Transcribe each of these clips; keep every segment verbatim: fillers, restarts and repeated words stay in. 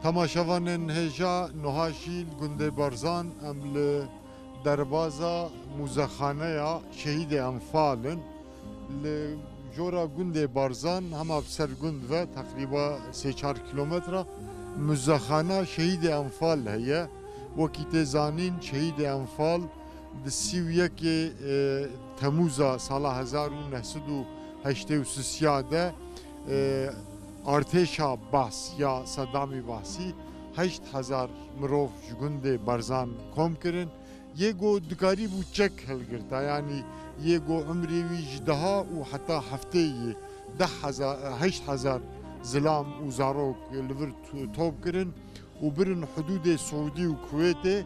Temaşevanên hêja, niha jî li gundê Barzan em li derbaza muzexaneya Şehîdê Enfal in. Li jora gundê Barzan, hema bi ser gund ve, teqrîba sê çar kîlometre, muzexana Şehîdê Enfal heye. Wekî tê zanîn, Şehîdê Enfal di sî û yekê, e, Temûza sala hezar û neh sed û heştê û sisiya de, e, artêşa Baas ya Sedamî Baasî heşt hezar mirov ji gundê Barzan kom kirin. Yê ku dikarîbû çek hilgirta, yanî yê ku umrê wî ji deha û heta heftê yê deh hezar, heşt hezar zilam û zarok li vir t-, top kirin û birin hudûdê Siûdî û Kuwêtê,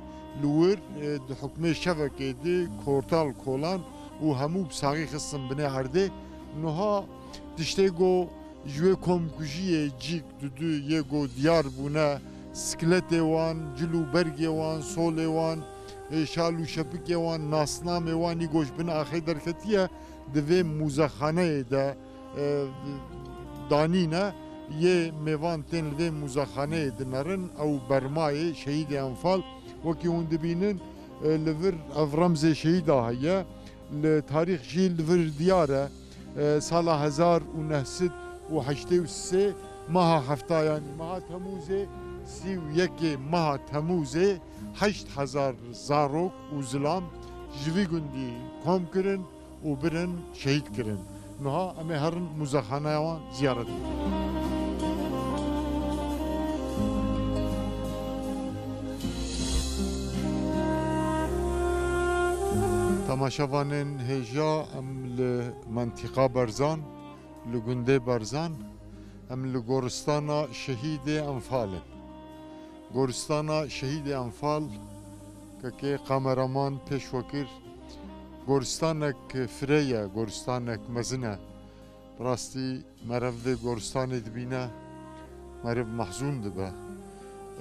li wir, e, di hukmê şevekê di kortal kolan û hemû bi saxî xistin binê erdê. Niha tiştê ku ji wê komkujiyê cîk dudu yê ku diyar bûne, skeletê wan, cil û bergê wan, solê wan, e, şal û şepikê wan, nasnamê wan î ku ji bin axê derketiye, di vê muzexaneyê de, e, danîne. Yê mêvan tên li vê muzexaneyê dinerin, ew bermayê Şehîdê Enfal. Wekî hûn dibînin, e, li vir ev remzê şehîda heye. Li tarîx jî li vir diyar e. E, sala hezar û neh sed û heştê û sê, meha hefta, yanî meha Temûzê, sî û yekê meha Temûzê heşt hezar zarok û zilam ji vî gundî kom kirin û birin şehîd kirin. Niha em ê herin muzexaneya wan ziyaret bikin. Temaşevanên hêja, em li mentiqa Barzan, li gundê Barzan, em li goristana Şehîdê Enfal in. Goristana Şehîdê Enfal, kekê kameraman pêş we kir, goristanek fireh ye, goristanek mezin e. Bi rastî meriv vê goristanê dibîne, meriv mehzûn dibe.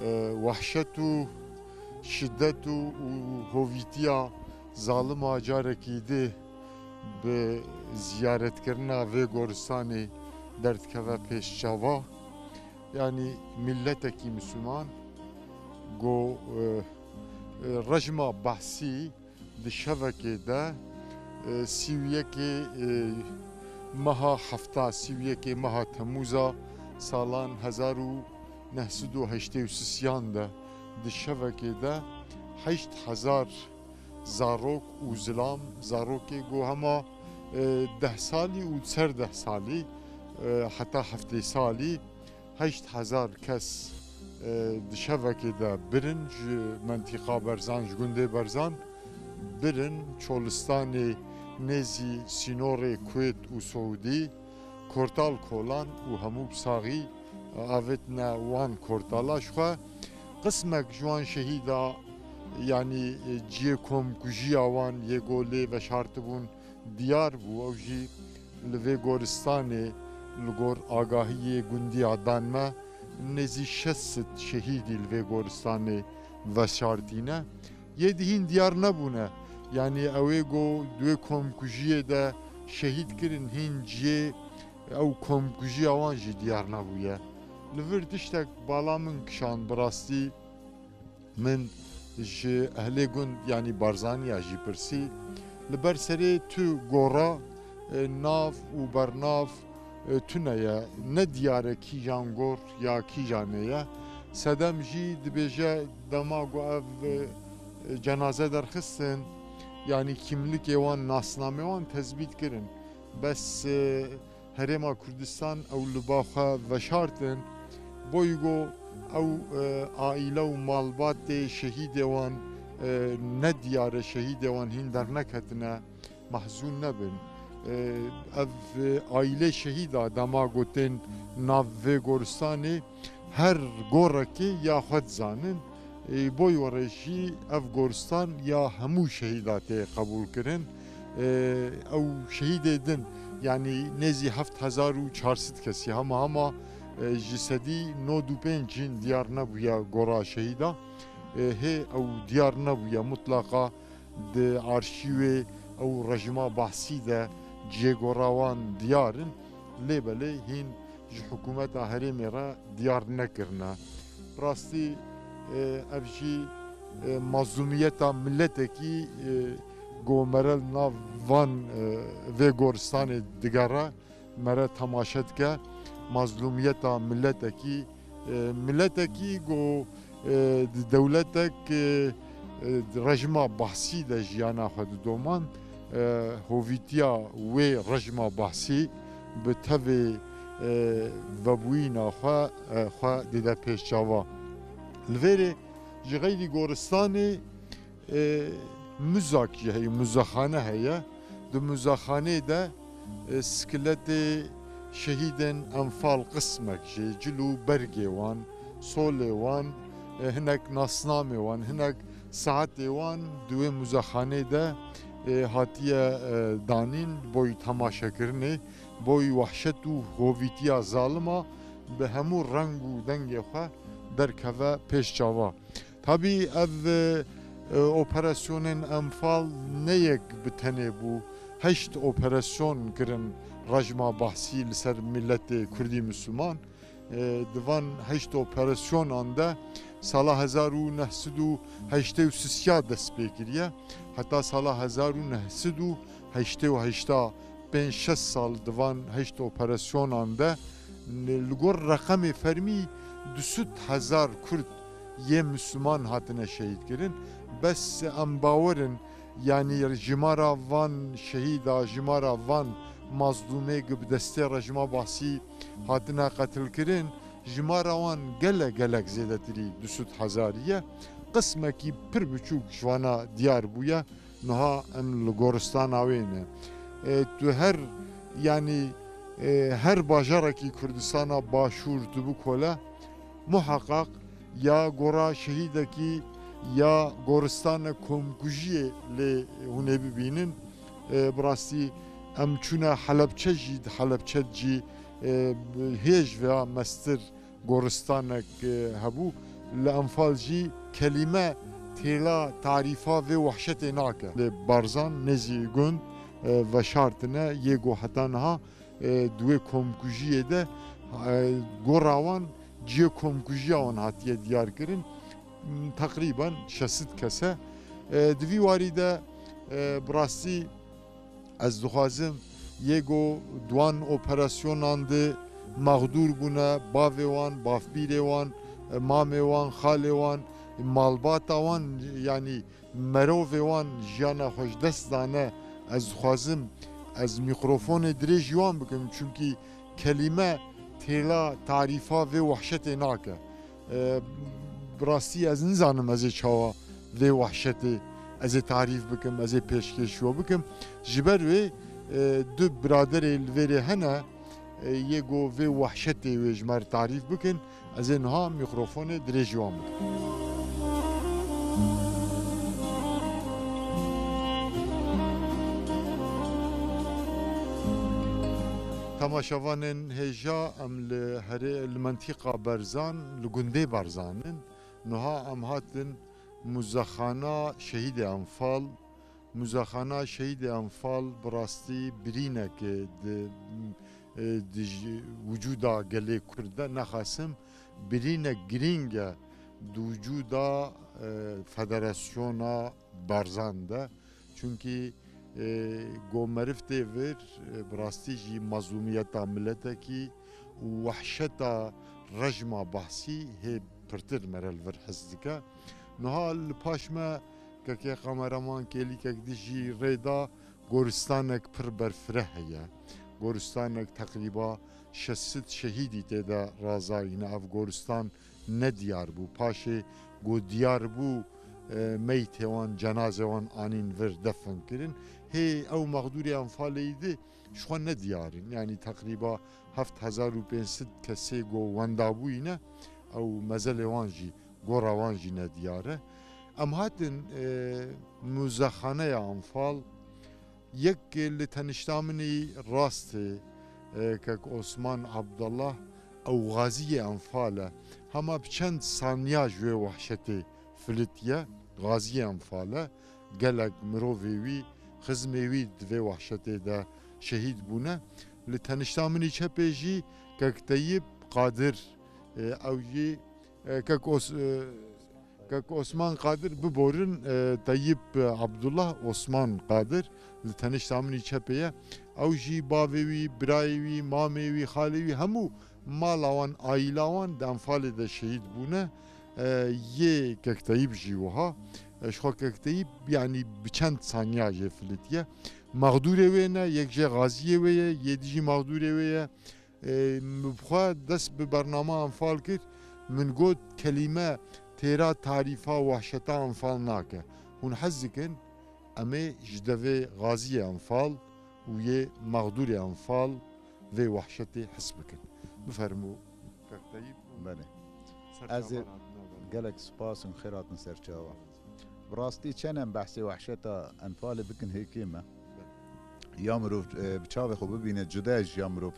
E, wehşet û şiddet û, û hovîtiya zalima carekî dî bi ziyaretkirina vê goristanê derdikeve pêş çava. Yanî milletekî Misliman ku, e, e, rejima Baasî di şevekê de, e, sî û yekê, e, meha hefta, sî û yekê meha Temûza salan hezar û neh sed û heştê û sisiyan de di şevekê de heşt hezar zarok û zilam, zarokê ku hema, e, deh salî û ser deh salî, e, heta heftê salî, heşt hezar kes, e, di şevekê de birin ji mentiqa Barzan, ji gundê Barzan birin Çolistanê nêzî sînorê Kuwêt û Siûdî, kortal kolan û hemû bi saxî, e, avêtine wan kortala. Ji xwe qismek ji wan şehîda, yanî, e, cihê komkujiya wan yê ku lê veşartibûn, diyar bû. Ew jî li vê goristanê, li gor agahiyê gundiya dan me, nêzî şeş sed şehîdî li vê goristanê veşartîne. Yê di hîn diyar nebûne. Yanî ew ê ku di wê komkujiyê de şehîd kirin, hîn cihê ew komkujiya wan jî diyar nebûye. Li vir tiştek bala min kişand bi rastî. Min ji ehlê gund, yanî Barzaniya jî pirsî, li ber serê tu gora, e, nav û bernav, e, tune ye. Ne diyar e kîjan gor ya kîjanê ye. Sedem jî dibêje dema ku ev, e, cenaze derxistin, yanî kîmlikê wan, nasnamê wan tezbît kirin. Bes, e, Herêma Kurdistan ew li ba xwe veşartin. Boy go ew, e, aîle û malbatê şehîdê wan, e, ne diyar e, şehîdê wan hîn derneketine, mehzûn nebin. E, ev, e, aîlê şehîda dema ku tên nav vê goristanê, her gorekê ya xwe dizanin. Ê, boy were jî ev goristan ya hemû şehîda tê qebûl kirin. Ê, ew şehîdê din, yanî nêzî heft hezar û çar sed kesî, hema hema, e, ji sedî nod û pênc jîn diyar nebûye gora şehîda. Ê, hê ew diyar nebûye mutlaqa. Di arşîvê ew rejîma Baasî de cihê gora wan diyar in, lê belê hîn ji hikûmeta herêmê re diyar nekirine. Bi rastî, e, ev jî, e, mazlûmiyeta miletekî, e, ku mere li nav van, e, vê goristanê digere, mere temaşe dike. Mazlûmiyeta miletekî, e, miletekî ku, e, di dewletek, e, e, rejima Bahsî de jiyana xwe didoman, e, hovîtiya wê rejima Bahsî bi tevê, e, vebûyîna xwe, e, xwe dide pêş çava. Li vêrê ji xeyrî goristanê, e, muzak jî heye, muzexane heye. Di muzexanê de, e, skiletê şehîdên Enfal qismek jê, cil û bergê wan, solê wan, e, hinek nasnamê wan, hinek saetê wan di wê muzexanê de, e, hatiye, e, danîn, boy temaşekirinê, boy wehşet û hovîtiya zalima bi hemû reng û dengê xwe derkeve pêş çava. Tabî ev, e, operasyonên Enfal ne yek bi tenê bû. Heşt operasyon kirin rejma Bahsî li ser miletê Kurdî Misliman. E, di van heşt operasyonan de sala hezar û neh sed û heştê û sisiya dest pê kiriye. Heta sala hezar û neh sed û heştê û heşta, pênc şeş sal di van heşt operasyonan de, li gor reqemê fermî du sed hezar Kurd yê Misliman hatine şehîd kirin. Bes em bawer in, yanî jimara van şehîda, jimara van mazlûmê ku bi destê rejima Basî hatine qetilkirin, jimara wan gelek, gelek zêdetirî du sed hezarî ye. Qismekî pir biçûk ji vana diyar bûye. Niha em li goristana wê ne. E, tu her, yanî, e, her bajarekî Kurdistana Başûr tu bikole, muheqeq ya gora şehîdekî ya goristanek komkujiyê lê hûn ê bibînin. E, bi rastî em çûne Helebçe jî, di Helebçe jî, e, hêj veya mestir goristanek, e, hebû. Li Enfal jî kelîme têla tarîfa vê wehşetê nake. Lê Barzan nêzî gund, e, veşartine yê ku heta niha, e, di wê komkujiyê de, e, gora wan cihê komkujiya wan hatiye diyar kirin. Teqrîben şeş sed kes e. E, di vî warî de, e, bi rastî ez dixwazim yê ku di wan operasyonan de mexdûr bûne, bavê wan, bavpîrê wan, mamê wan, xalê wan, malbata wan, yanî merovê wan jiyana xwe ji dest dane, ez dixwazim ez mîkrofonê dirêjî wan bikim, çunkî kelîme têla tarîfa vê wehşetê nake. E, bi rastî ez nizanim ez ê çawa vê wehşetê ez ê tarîf bikim, ez ê pêşkêşî we bikim. Ji ber wê, e, du biraderê li vêrê hene, e, yê ku vê wehşetê wê ji me re tarîf bikin, ez ê niha mîkrofonê dirêjî wan bikim. Temaşevanên hêja, em li herê, li mentîqa Berzan, li gundê Berzan in. Niha em hatin Muzexana Şehîdê Enfal. Muzexana Şehîdê Enfal bi rastî birîneke di, e, di ji wicûda gelê Kurd de, nexasim, birînek girîng e di wicûda, e, Federasyona Barzan de. Çunkî, e, ku meriv tê vir, e, bi rastî jî mazlûmiyeta miletekî û wehşeta rejma Bahsî hê pirtir mere li vir hez dike. Niha li paş me kekê kameraman kêlîkek dî jî rê da, goristanek pir berfireh heye. Goristanek teqrîba şeş sed şehîdî tê de razayîne. Ev goristan nediyar bû. Paşê ku diyar bû, e, meytê wan, cenazê wan anîn vir defin kirin. Hê ew mexdûrê Enfalê yî di ji xwe nediyar in. Yanî teqrîba heft hezar û pênc sed kesê ku wenda bûyîne, ew mezelê wan jî, gora wan jî nediyar e. Em hatin, e, muzexaneya Enfal, yek li tenişta min î rastê, e, kek Osman Abdullah, ew xaziyê Enfal e. Hema bi çend saniya ji wê wehşetê filitiye, xaziyê Enfal e. Gelek mirovê wî, xizmê wî di vê wehşetê de şehîd bûne. Li tenişta min î çepê jî kek Teyîb Qadir, e, ew jî E, Kek Os-, e, Kek Osman Qadir biborin, e, Teyîp Abdullah Osman Qadir li tenişta min î çepê ye. Ew jî bavê wî, birayê wî, mamê wî, xalê wî hemû mala wan, aîla wan di Enfalê de şehîd bûne. E, yê Kek Teyîp jî wiha. E, ji xwe Kek Teyîp, yanî bi çend saniya jê filitiye. Mexdûrê wê ne, yek jê xaziyê wê ye, yê dî jî mexdûrê wê ye. E, min bi xwe dest bi bernama Enfal kir, min got, kelîme têra tarîfa wehşeta Enfal nake. Hûn hez dikin, em ê ji devê xaziyê Enfal û yê mexdûrê Enfal vê wehşetê his bikin. Bifermû, Kek Teyîp. Belê. Ser Ez ê çavan hatina bernama. Gelek spas û xêr hatin ser çavan. Bi rastî çend em behsê wehşeta Enfalê bikin hê kêm e. Ya mirov, e, bi çavê xwe bibîne, cuda ji ya mirov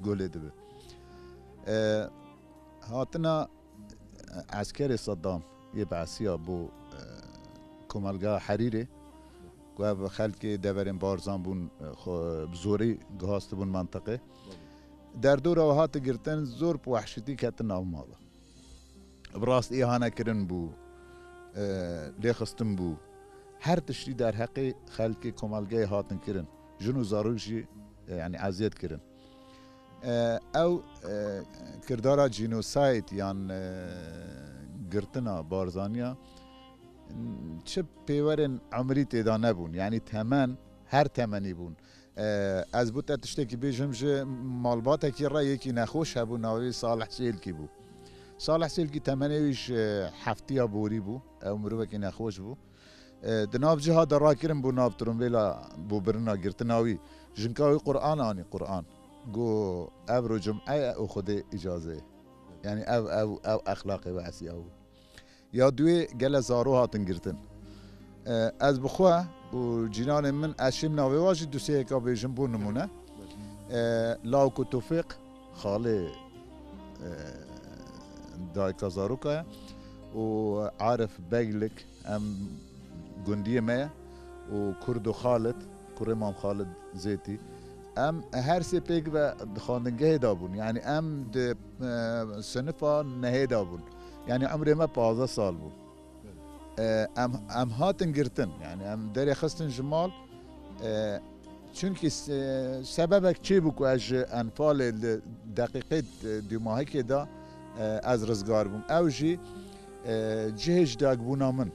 golê dibe. E, hatina, e, eskerê Saddam yê Beesiya bo, e, komelgeha Herîrê, ku ev xelkê deverên Barzan bûn, e, xwe bi zorî gihastibûn mentiqê. Derdora we hate girtin, zor bi wehşetî ketin nav mala. Bi rastî îhane kirin bû, e, lêxistin bû. Her tiştî derheqê xelkê komelgeyê hatin kirin. Jin û zarok jî, e, yanî eziyet kirin. E, ew, e, kirdara cînosayd yan, e, girtina Barzaniya, çi pêwerên umrî têda nebûn. Yanî temen, her temenî bûn. E, ez bo te tiştekî bêjim, ji malbatekî re yekî nexweş hebû, navê wî Salih Sêlkî bû. Salih Sêlkî temenê wî ji heftiya borî bû, ew mirovekî nexweş bû. E, di nav ciha de rakirin bo nav tirimbêla bo birina girtina wî. Jinka wî Quran anî, Quran. Got, ev roj cum'e ye û Xwedê îcaze ye. Yanî ev, ev, ev exlaqê Beesiya bû. Ya duê gele zaro hatin girtin. E, ez bi xwe û cîranên min, ez şêm navê wa jî du sê yeka bêjim bo nimûne. E, Lawik û Tofîq, xalê, e, dayika zaroka ye û Arif Beglik, em gundiyê me ye û Kurdo Xalid, kurê Mam Xalid Zêtî. Em her sê pêk ve di xwendingehê de bûn. Yanî em di, e, sinifa nehê de bûn. Yanî umrê me pazdeh sal bû. E, em, em hatin girtin. Yanî em derê xistin ji mal. E, çunkî se-, sebebek çê bû ku ez ji Enfalê li deqîqê, e, dûmahikê de, e, ez rizgar bûm. Ew jî, e, cihê ji dagbûna min.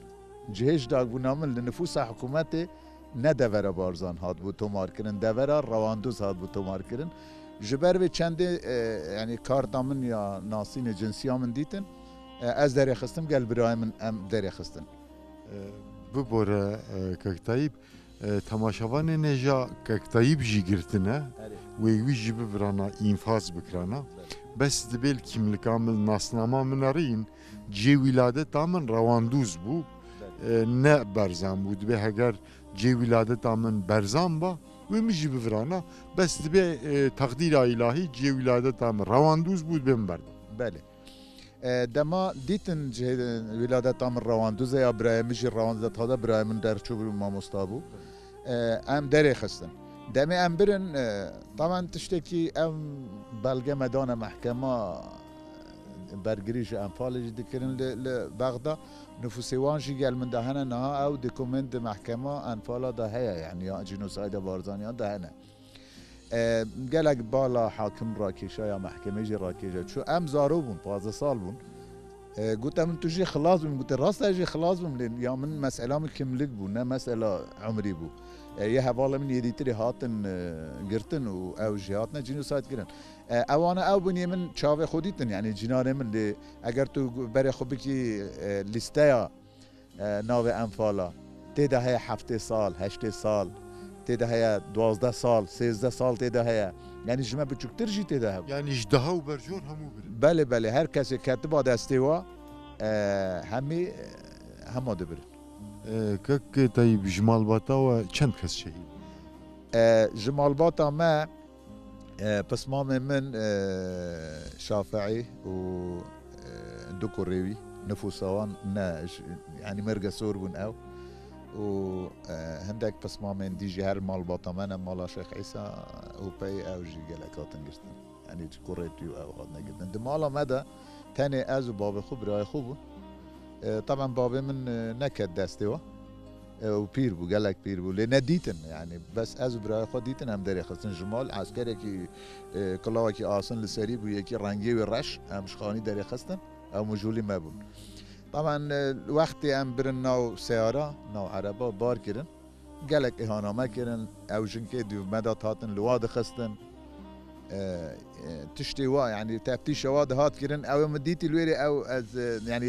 Cihê ji dagbûna min li nifûsa hikûmetê ne devera Barzan hatibû tomarkirin, devera Rewandûz hatibû tomarkirin. Ji ber vê çendê, e, yanî karta min ya nasînê cinsiya min dîtin, e, ez derê xistim, gel birayê min em derê xistin. E, bibore, e, Kek Tayîp, e, temaşevanê ne ja Kek Tayîp jî girtine, Erê. Wê wî jî bivirana, înfaz bikirana. Belê. Bes dibê li kîmlika min, nasnama min erîn, cihê wîladeta min Rewandûz bû, Belê. e, ne Berzan bû. Dibê heger cihê wîladeta min Berzan ba, wê min jî bivirana. Bes dibê, e, teqdîra îlahî cihê wîladeta min Rewandûz bû, dibê min berda. Belê. E, dema dîtin cihê wîladeta min Rewandûz e ya birayê min jî Rewandûz e, taze birayê min derçûbû, mamosta bû. E, em derê xistin. Demê em birin, e, taban tiştekî em belge me dane mehkema, bergirî ji Enfalê jî dikirin li, li Bexda. Nifûsê wan jî gel min de hene, niha ew dokumên di mehkema Enfala de heye, yanî ya cînosayda Barzaniyan de hene. E, gelek bala hakim rakêşa ya mehkemê jî rakêşa. Çu em zaro bûn, pazdeh sal bûn. E, gote min, tu jî xilas bûn. Gote, rast e, ez jî xilas bûm, lê ya min mesela min kimlik bû, ne mesela umrî bû. E, yê hevalê min yê dîtirî hatin, e, girtin û ew jî hatine cînosayd kirin. E, ewana ew bûn yê min çavê xwe dîtin, yanî cînanê min, lê eger tu berê xwe bikî, e, lîsteya e, navê Enfala. Tê de heye heftê sal, heştê sal, tê de heye duwazdeh sal, sêzdeh sal tê de heye. Yanî ji me biçûktir jî tê de hebû. Yanî ji deha û berjor hemû birin. Belê, belê, her kesê ketiba destê wa, e, hemî, e, hema dibirin. E, Kek Tayîp, ji malbata we çend kes şehîd? E, ji malbata me E, pismamê min, e, Şafeî û, e, du kurê wî, nifûsa wan ne, j-, yanî merge sor bûn ew. Û, e, hindek pismamên dî jî her malbata me ne, mala Şêx Îsa û pey ew jî gelek hatin girtin. Yanî kurê tû ew hatine girtin. Di mala me de Tenê ez û bavê xwe, birayê xwe bûn. E, taban bavê min, e, neket destê we. E, û pîr bû, gelek pîr bû. Lê nedîtin, yani, bes ez û birayê xwe dîtin, em derêxistin ji mal. Eskerekî, e, kilawekî asin li serî bû, yekî rengê wê reş, em ji xanî derêxistin. Ew mijûlî me bûn. Taban, e, wextê em birin nav seyara, nav ereba, bar kirin. Gelek îhaname kirin, ew jinkê di me de hatin li wa dixistin. E, e, tiştê wa, yani teftîşa wa dihat kirin, ew min dîtî li wêrê ew ez, e, yani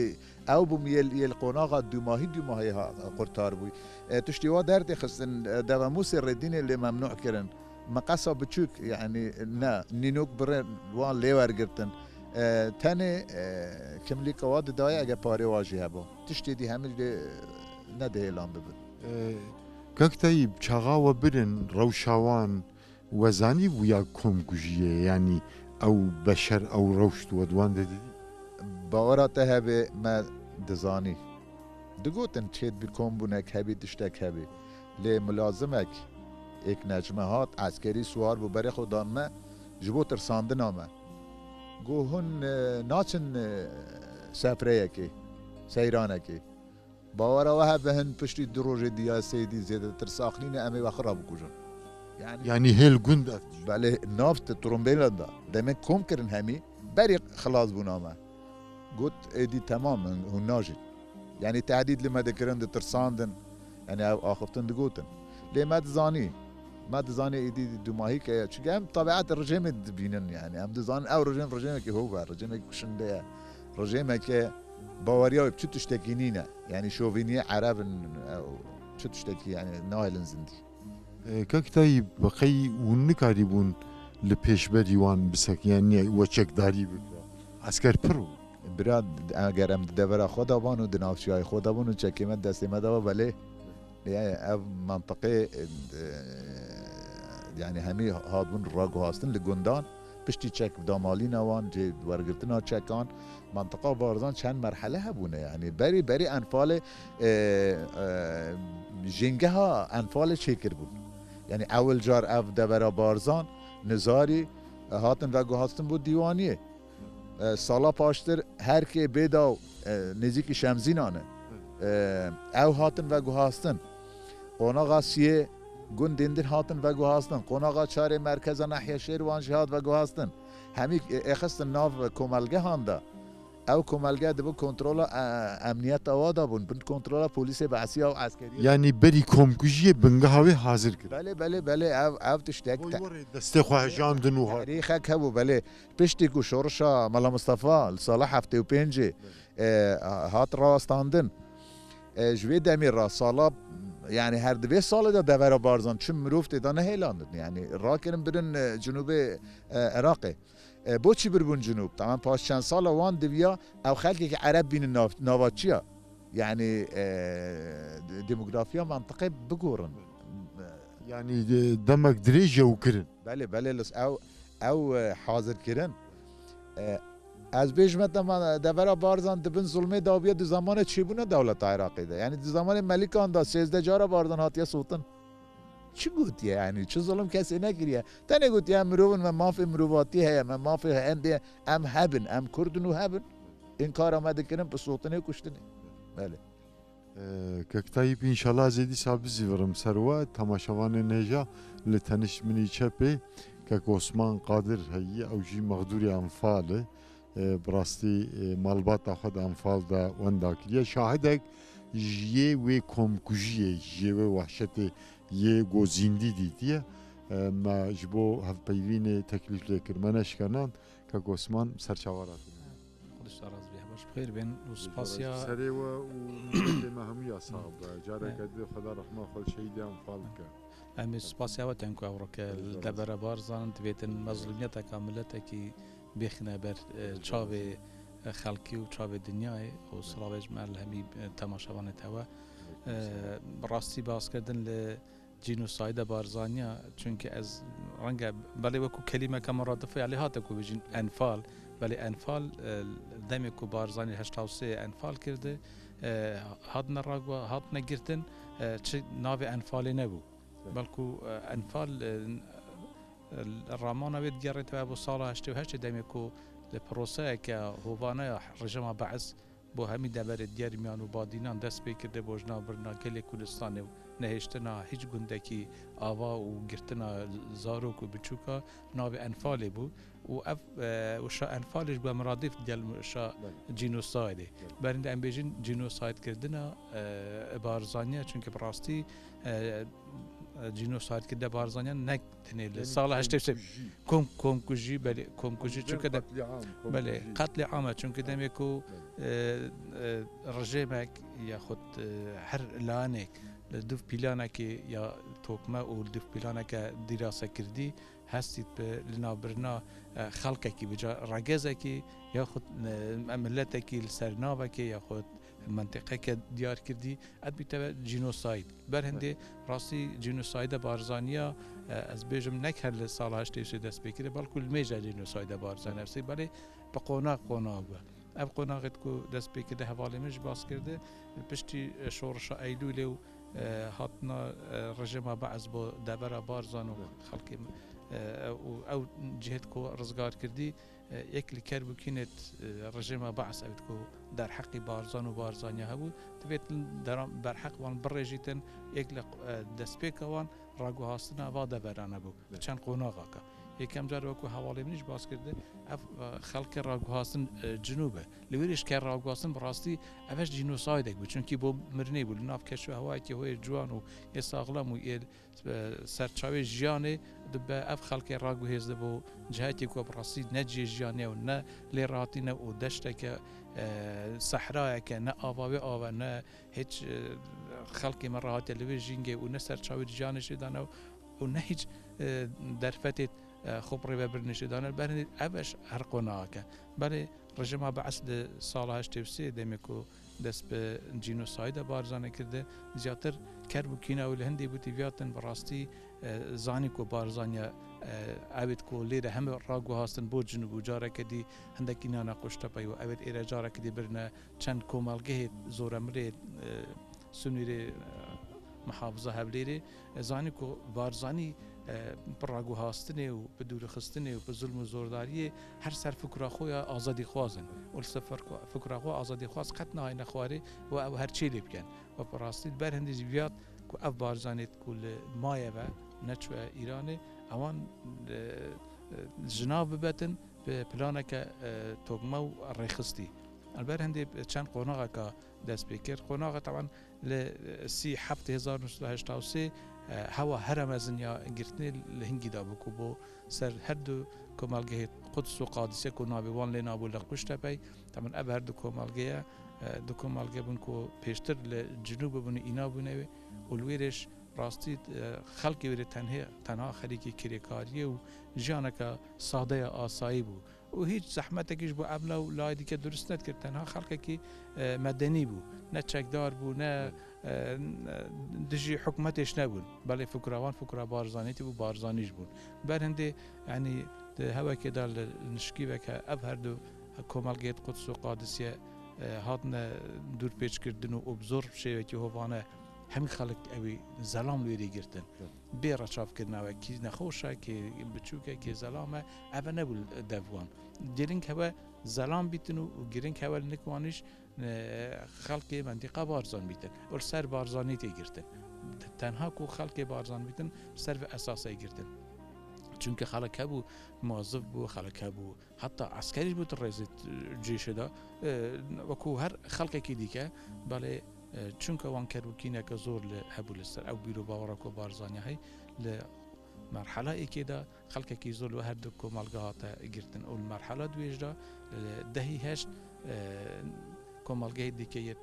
ew bûm yê, yê li qonaxa dûmahî, dûmahî ha, qurtar bûy. E, tiştê wa derdê xistin, e, devamûsê rêdînê lê memnû kirin. Meqesa biçûk, yani ne, nînok birê wan lê wergirtin. E, tenê, e, kimlîka wa didayê ege parê wa jî heba. Tiştê dî hemî lê nedihêlan bibin. E, Kak Tayîb, çaxa we birin, rewşa wan, we zanî bû ya komkujiyê, yanî ew beşer, ew rewş tu we di wan de didî? Bawera te hebe me dizanî. Digotin çêt bi kombûnek hebî, tiştek hebî. Lê milazimek êk necme hat, eskerî siwar bû, berê xwe dan me, ji bo tirsandina me. Got, hûn, e, naçin, e, sefreyekê, seyranekê. Bawera we hebe hin piştî du rojê diya sêdî zêdetir sax nîne, em ê we xwe rabikujin. Yani, Yanî hêl gund ev tişt. Belê, nav te trombêlan da. Demê kom kirin hemî, berî xilas bûna me. Got, êdî temam in, hûn najîn. Yani tehdîd li me dikirin, ditirsandin. Yani ev axiftin digotin. Lê me dizanî. Me dizanî êdî dumahî ke ye. Çunke em tabiatê rejêmê dibînin yani. Em dizanin ew rejêm, rejêmekî hov e, rejêmekî kuşinde ye. Rejêmeke baweriya wê bi çi tiştekî nîne. Yani şovîniyê ereb in, ew çi tiştekî yani nahêlin zindî. E, Kak Tayîb, qey hûn nikarîbûn li pêşberî wan bisekin, yan niye we çekdarî bikira? Esker pir bû. Bira, eger em di devera xwe de ban û di navçiyayê xwe de bûn û çekê me destê me de ba, belê. Yani ev mentiqê, e, yani hemî hatbûn raguhastin li gundan, piştî çek damalîna wan, cê wergirtina çekan, mentiqa Barzan çend merhele hebûne. Yani berî, berî enfalê, e, e, jêngeha enfalê çêkirbûn. Yani ewil car ev devera Barzan, Nizarî, e, hatin veguhastin bo dîwaniyê. E, sala paştir her kê bêdaw, e, nêzîkî Şemzînan e. E, ew hatin veguhastin. Qonaxa siyê gundên din hatin veguhastin. Qonaxa çarê merkeza Nahya Şêrwan jî hat veguhastin. Hemî, e, êxistin nav komelgehan de. Ew komelge di bin kontrola, e, emniyeta wa de bûn, bin kontrola polîsê be'siya û eskeriyê. Yanî berî komkujiyê bingeha wê hazir kir. Belê, belê, belê, ev, ev tiştek Boy te-, werê destê xwe hejandin û hat. Tarîxek hebû, belê. Piştî ku şorişa Mela Mistefa li sala heftê û pêncê, e, hat rawestandin, e, ji vê demê re sala, yani her di vê salê de devera Barzan çi mirov tê de nehêlandin. Yani rakirin birin, e, Cinûbê, e, Iraqê. E, boçî birbûn Cinûb? Tamam, paş çend sala wan diviya ew xelkekî ereb bînin nav-, nava çiya. Yani, e, de-, demografiya mentiqê bigorin. Yani, e, demek dirêj ew kirin. Belê, belê, lis-, ew, ew, e, hazir kirin. E, ez bêjim, me dema devera Barzan di bin zulmê de bûye, di zamanê çêbûna dewleta Iraqê de. Yani di zamanê Melikan de sêzdeh cara Barzan hatiye sotin. Çi gotiye yani? Çi zulm kesê nekiriye. Tenê gotiye em mirov in, me mafê mirovatiyê heye, me mafê hende, em hebin, em Kurd in û hebin. Înkara me dikirin bi sotinê û kuştinê. Belê. Ee, Kek Tayîp, înşallah ez ê dîsa bizîvirim ser we. Temaşevanên hêja, li tenişt min î çepê Kek Osman Qadir heyî, ew jî mexdûrê Enfal e. E, bi rastî, e, malbata xwe di Enfal de wenda kiriye. Şahidek ji yê wê komkujiyê, ji yê wê wehşetê yê ku zîndî dîtiye. E, me ji bo hevpeyvînê teklîf lê kir. Me neşkenand. Kek Osman, ser çawa ratîne. Xwedî ji te razî be. Baş bi xêr bên û spasiya. Serê we û miletê me hemûya sax be. Careke din Xweda rehma xwe li şehîdê Enfal bike. Em ê spasiya we tên ku ew rike li devera Barzan divêtin mezlûmiyeteka miletekî bêxîne ber, e, çavê, e, xelkî û çavê dinyayê û silavê ji me li hemî, e, temaşevanê te we. E, bi rastî baskirdin li cînosayda Barzaniya, çunke ez renge belê wekû kelîmeke miradifê ya lê hate ku bijîn enfal, belê enfal, e, demê ku Barzanî heşta û sê enfal kirdi, e, hatine ragwa, hatine girtin, e, çi navê enfalê nebû. Belkû, e, enfal, e, Ramana wê digerîte bo sala heştê û heştê demê ku Li proseyeke hovane ya rejîma Beis bo hemî deverê Diyermiyan û Badînan dest pê kirdi bo ji nav birina gelê Kurdistanê û nehêştina hiç gundekî ava û girtina zarok û biçûka navê Enfalê bû û ev, e, û şa Enfalê ji bo miradîf digel şa Belê. Cînosaydê. Belê. Berî em bêjin cînosaydkirina, e, Barzaniya, çunke bi rastî, e, e, cînosaydkirina Barzaniya ne tenê li Yanî sala heştê sê komkujî. Kom-, komkujî, belê, komkujî, Em çunke de, katliam, belê, komkujî. Katliam e, çunke Ha. demê ku, Belê. e, e, rejêmek yaxud, e, her lanek li div pîlanekê ya tokme û li div pîlaneke dîrase kirdî, hestî dibe li navbirina, e, xelkekî, bi ca regezekî yaxud, e, miletekî li ser navekê yaxud mentiqeke diyar kirdî, ev dibîte cînosayd. Ber hindê rastî cînosayda Barzaniya, e, ez bêjim nek her li sala heştê sê dest pê kiriye, belkû li mêja cînosayda Barzaniya, belê bi qonax qonax bû. Ev qonaxê ku dest pê kiriye hevalê min jî bas kirdi, piştî, e, şorişa Eylûlê û, e, hatina, e, rejîma Beis bo devera Barzan û Evet. xelkê, e, û ew cihêt ku rizgar kirdî, e, yek li kerbûkînêt, e, rejîma Beis ew ku derheqî Barzan û Barzaniya hebû, divêt deran berheq wan birêjîtin, yek li, e, destpêka wan raguhastina va deverane bû. Evet. Çend qonaxaka. Yekem car wekî hevalê min jî bas kirdi, ev, e, xelkê raguhastin, e, cinûb e. Li wêrê ji ke raguhastin bi rastî ev ji cînosaydek bû. Çunkî bo mirinê bû. Li nav keş û hewayekî xwe yê ciwan û yê saxlem û yê, e, serçavê jiyanê dibe ev xelkê raguhêz dibe û cihekê ku bi rastî ne cihê jiyanê ye û ne lê rahatî ne û deşteke, e, sehrayeke, ne ava wê ava, ne hiç, e, xelkê me rahatiye li wê jîngê û ne serçavê jiyanê jê dane û ne hiç, e, derfetê, e, xwe bi rêvebirinê jê dane. Ber hindê ev eş her qonaxek e. Belê rejîma Beis di sala heştê û sê demê ku dest bi cînosayda Barzanê kirdi, ziyatir kerb û kîna wî li hindê bû tîviyatin bi rastî, e, zanî ku Barzaniya, e, ewêt ku lêre heme raguhastin bo cinûb û careke dî hindek îna ne Quştepeyê û ewêt êre careke dî birine çend komelgehê zoremilê, e, Sunûrê, e, Mihafiza Hewlêrê, e, zanî ku Barzanî, e, bi raguhastinê û bi dûrixistinê û bi zulm û zordariyê her ser fikra xwe ya azadîxwaz in. Û li ser fikra, fikra xwe azadîxwaz qet nahêne xwarê û ew her çê lê bikin. Û bi rastî li ber hindê jî viyat ku ev Barzanî ku li maye ve neçûye Îranê, ewan, e, e, ji nav bibetin bi planeke, e, tokme û rêxistî. Li ber hindê çend qonaxeka dest pê kir. Qonaxa teban li, e, sî heft hezar neh sed û heşta û sê, e, hewa here mezin ya girtinê li hingî de bû ku bo ser her du komelgehê Quds û Qadisiye ku navê wan lê nabû li Quştepey. Teban ev her du komelgeye, e, du komelge bûn ku pêştir li cinûbê bûn û îna bûne wê û li wê rêş rastî, e, xelkê wê rê tenhê, tenha xerîkê kirêkariyê û jiyaneke sade ya asayî bû. Û hîç zehmetekî ji bo evla û layê dike durust nedikir. Tenha xelkekî, e, medenî bû. Ne çekdar bû, ne, Evet. e, ne dijî hikûmetê jî nebûn. Belê fikra wan fikra Barzanîtî bû, Barzanî jî bûn. Ber hindê, yanî di hewekê de li nişkîveke ev her du komelgehêt Quds û Qadisiye, e, hatine dûrpêçkirdin û, û bi zor şêwekî hovane hemî xelk ewî zelam li wêrê girtin. Evet. Bê reçavkirina we, kî nexweş e, kî biçûk e, kî zelam e, eve nebû li dev wan. Girîng hewe zelam bîtin û, û girîng hewe li nik wan îş, e, xelkê mendîqa Barzan bîtin. Û li ser Barzanî tê girtin. Tenha ku xelkê Barzan bîtin, li ser vê esasê girtin. Çunke xelk hebû, muwazif bû, xelk hebû, heta eskerî jî bû di rêzê cêşê de, e, wekû her xelkekî dîke, belê, e, çunke wan kerb û kîneke zor li hebû li ser ew bîr û bawera ku Barzaniya heye, li merhela êkê de xelkekî zor li her du komelge hate girtin û li merhela duyê jî de, e, dehî heşt, e, komelgehê dîke yê, e,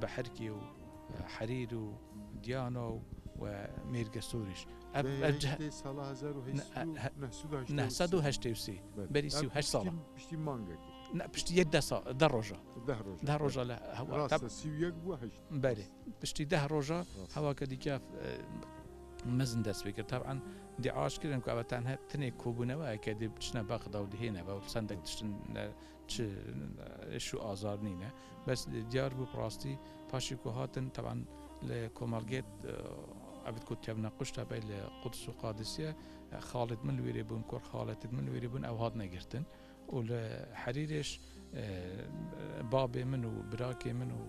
Beherkê û, e, Herîr û Diyana û we Mêrgesorîş. Ev, Ve ev cih-, heştê sala hezar û heşt sed û ne, he-, neh sed û heştê û sê. Neh sed û heştê û sê. Belê. Berî Ev sî û heşt piştî, sala. Piştî mangekê. Ne, piştî yê deh sa-, deh roja. Deh roja. Deh roja le, hewa, Rast tab-, e, sî û yek bû, heşt. Belê. Piştî deh roja Rast. Hewake dîke, e, mezin dest pê kir. Taban, dîaş kirin ku ev tenhe tinê kobûneweyeke dê biçine Bexda û dihêne ve û sendek tiştin, e, çi, e, eş û azar nîne. Bes diyar bû bi rastî paşê ku hatin, teban li komelgê, e, evit ku tevne Quştepey li Quds û Qadisiye, e, xalêt min li wêrê bûn, kor xaletêt min li wêrê bûn, ew hatine girtin. û li Herîrêş, e, babê min û birakê min û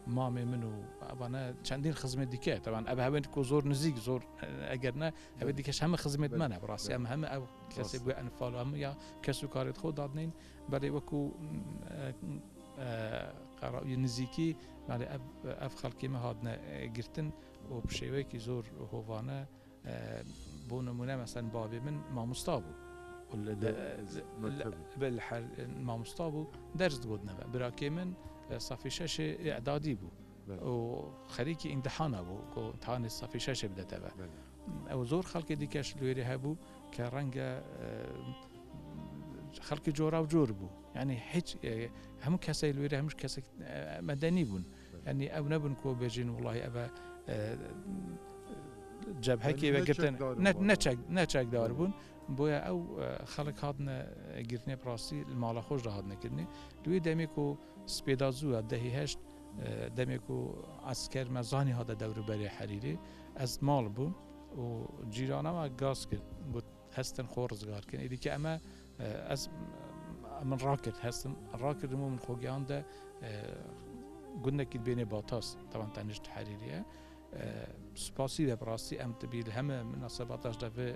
mamê min û evane çendîn xizmê dike. Teban ev hewên ku zor nizîk, zor, e, eger ne, hevê Belê. dikeş heme xizmêt Belê. me ne. Bi rastî Belê. em heme ev kesê Rast. bûye enfal û hemû ya kes û karêt xwe dadnên. Belê wekû, e, e, qera-, nizîkî, belê ev, ev xelkê me hatine, e, girtin û bi şêweyekî zor hovane, e, bo nimûne, meselen, bavê min mamosta bû. Û li de-, Li, li, mektebê. Li, li her, mamosta bû, ders digot neve. Birakê min, e, safê şeşê îdadî bû. Belê. Û xerîkî îmtihana bû, ku îmtihanê safê şeşê bidete ve. Belê. Ew zor xelkê dîkeş li wêrê hebû ke renge, e, xelkê cora û cor bû. Yani hiç, e, hemû kesê li wêrê hemû kesek, e, medenî bûn. Belê. Yani ew nebûn ku bêjin, "Welahi ev e, e, cebhekê Yani ve ne girtin." çekdar Ne, bûn. ne çek, ne çekdar Belê. bûn. Boya ew, e, xelk hatine, e, girtinê bi rastî li mala xwe jî hatine kirinê. Li wê demê ku spêda zû ya dehê heşt, e, demê ku esker me zanî hate dewrûberê Herîrê, ez mal bûm û cîrana me gaz kir, got, "Hestin xwe rizgar kin." Êdî ke eme, e, ez, min rakir, hestin rakir û min xwe gihande, e, gundekî bênê Batas, teban tenişt Herîrê ye. E, spasî ve bi rastî em tibî li heme minasebata ji de vê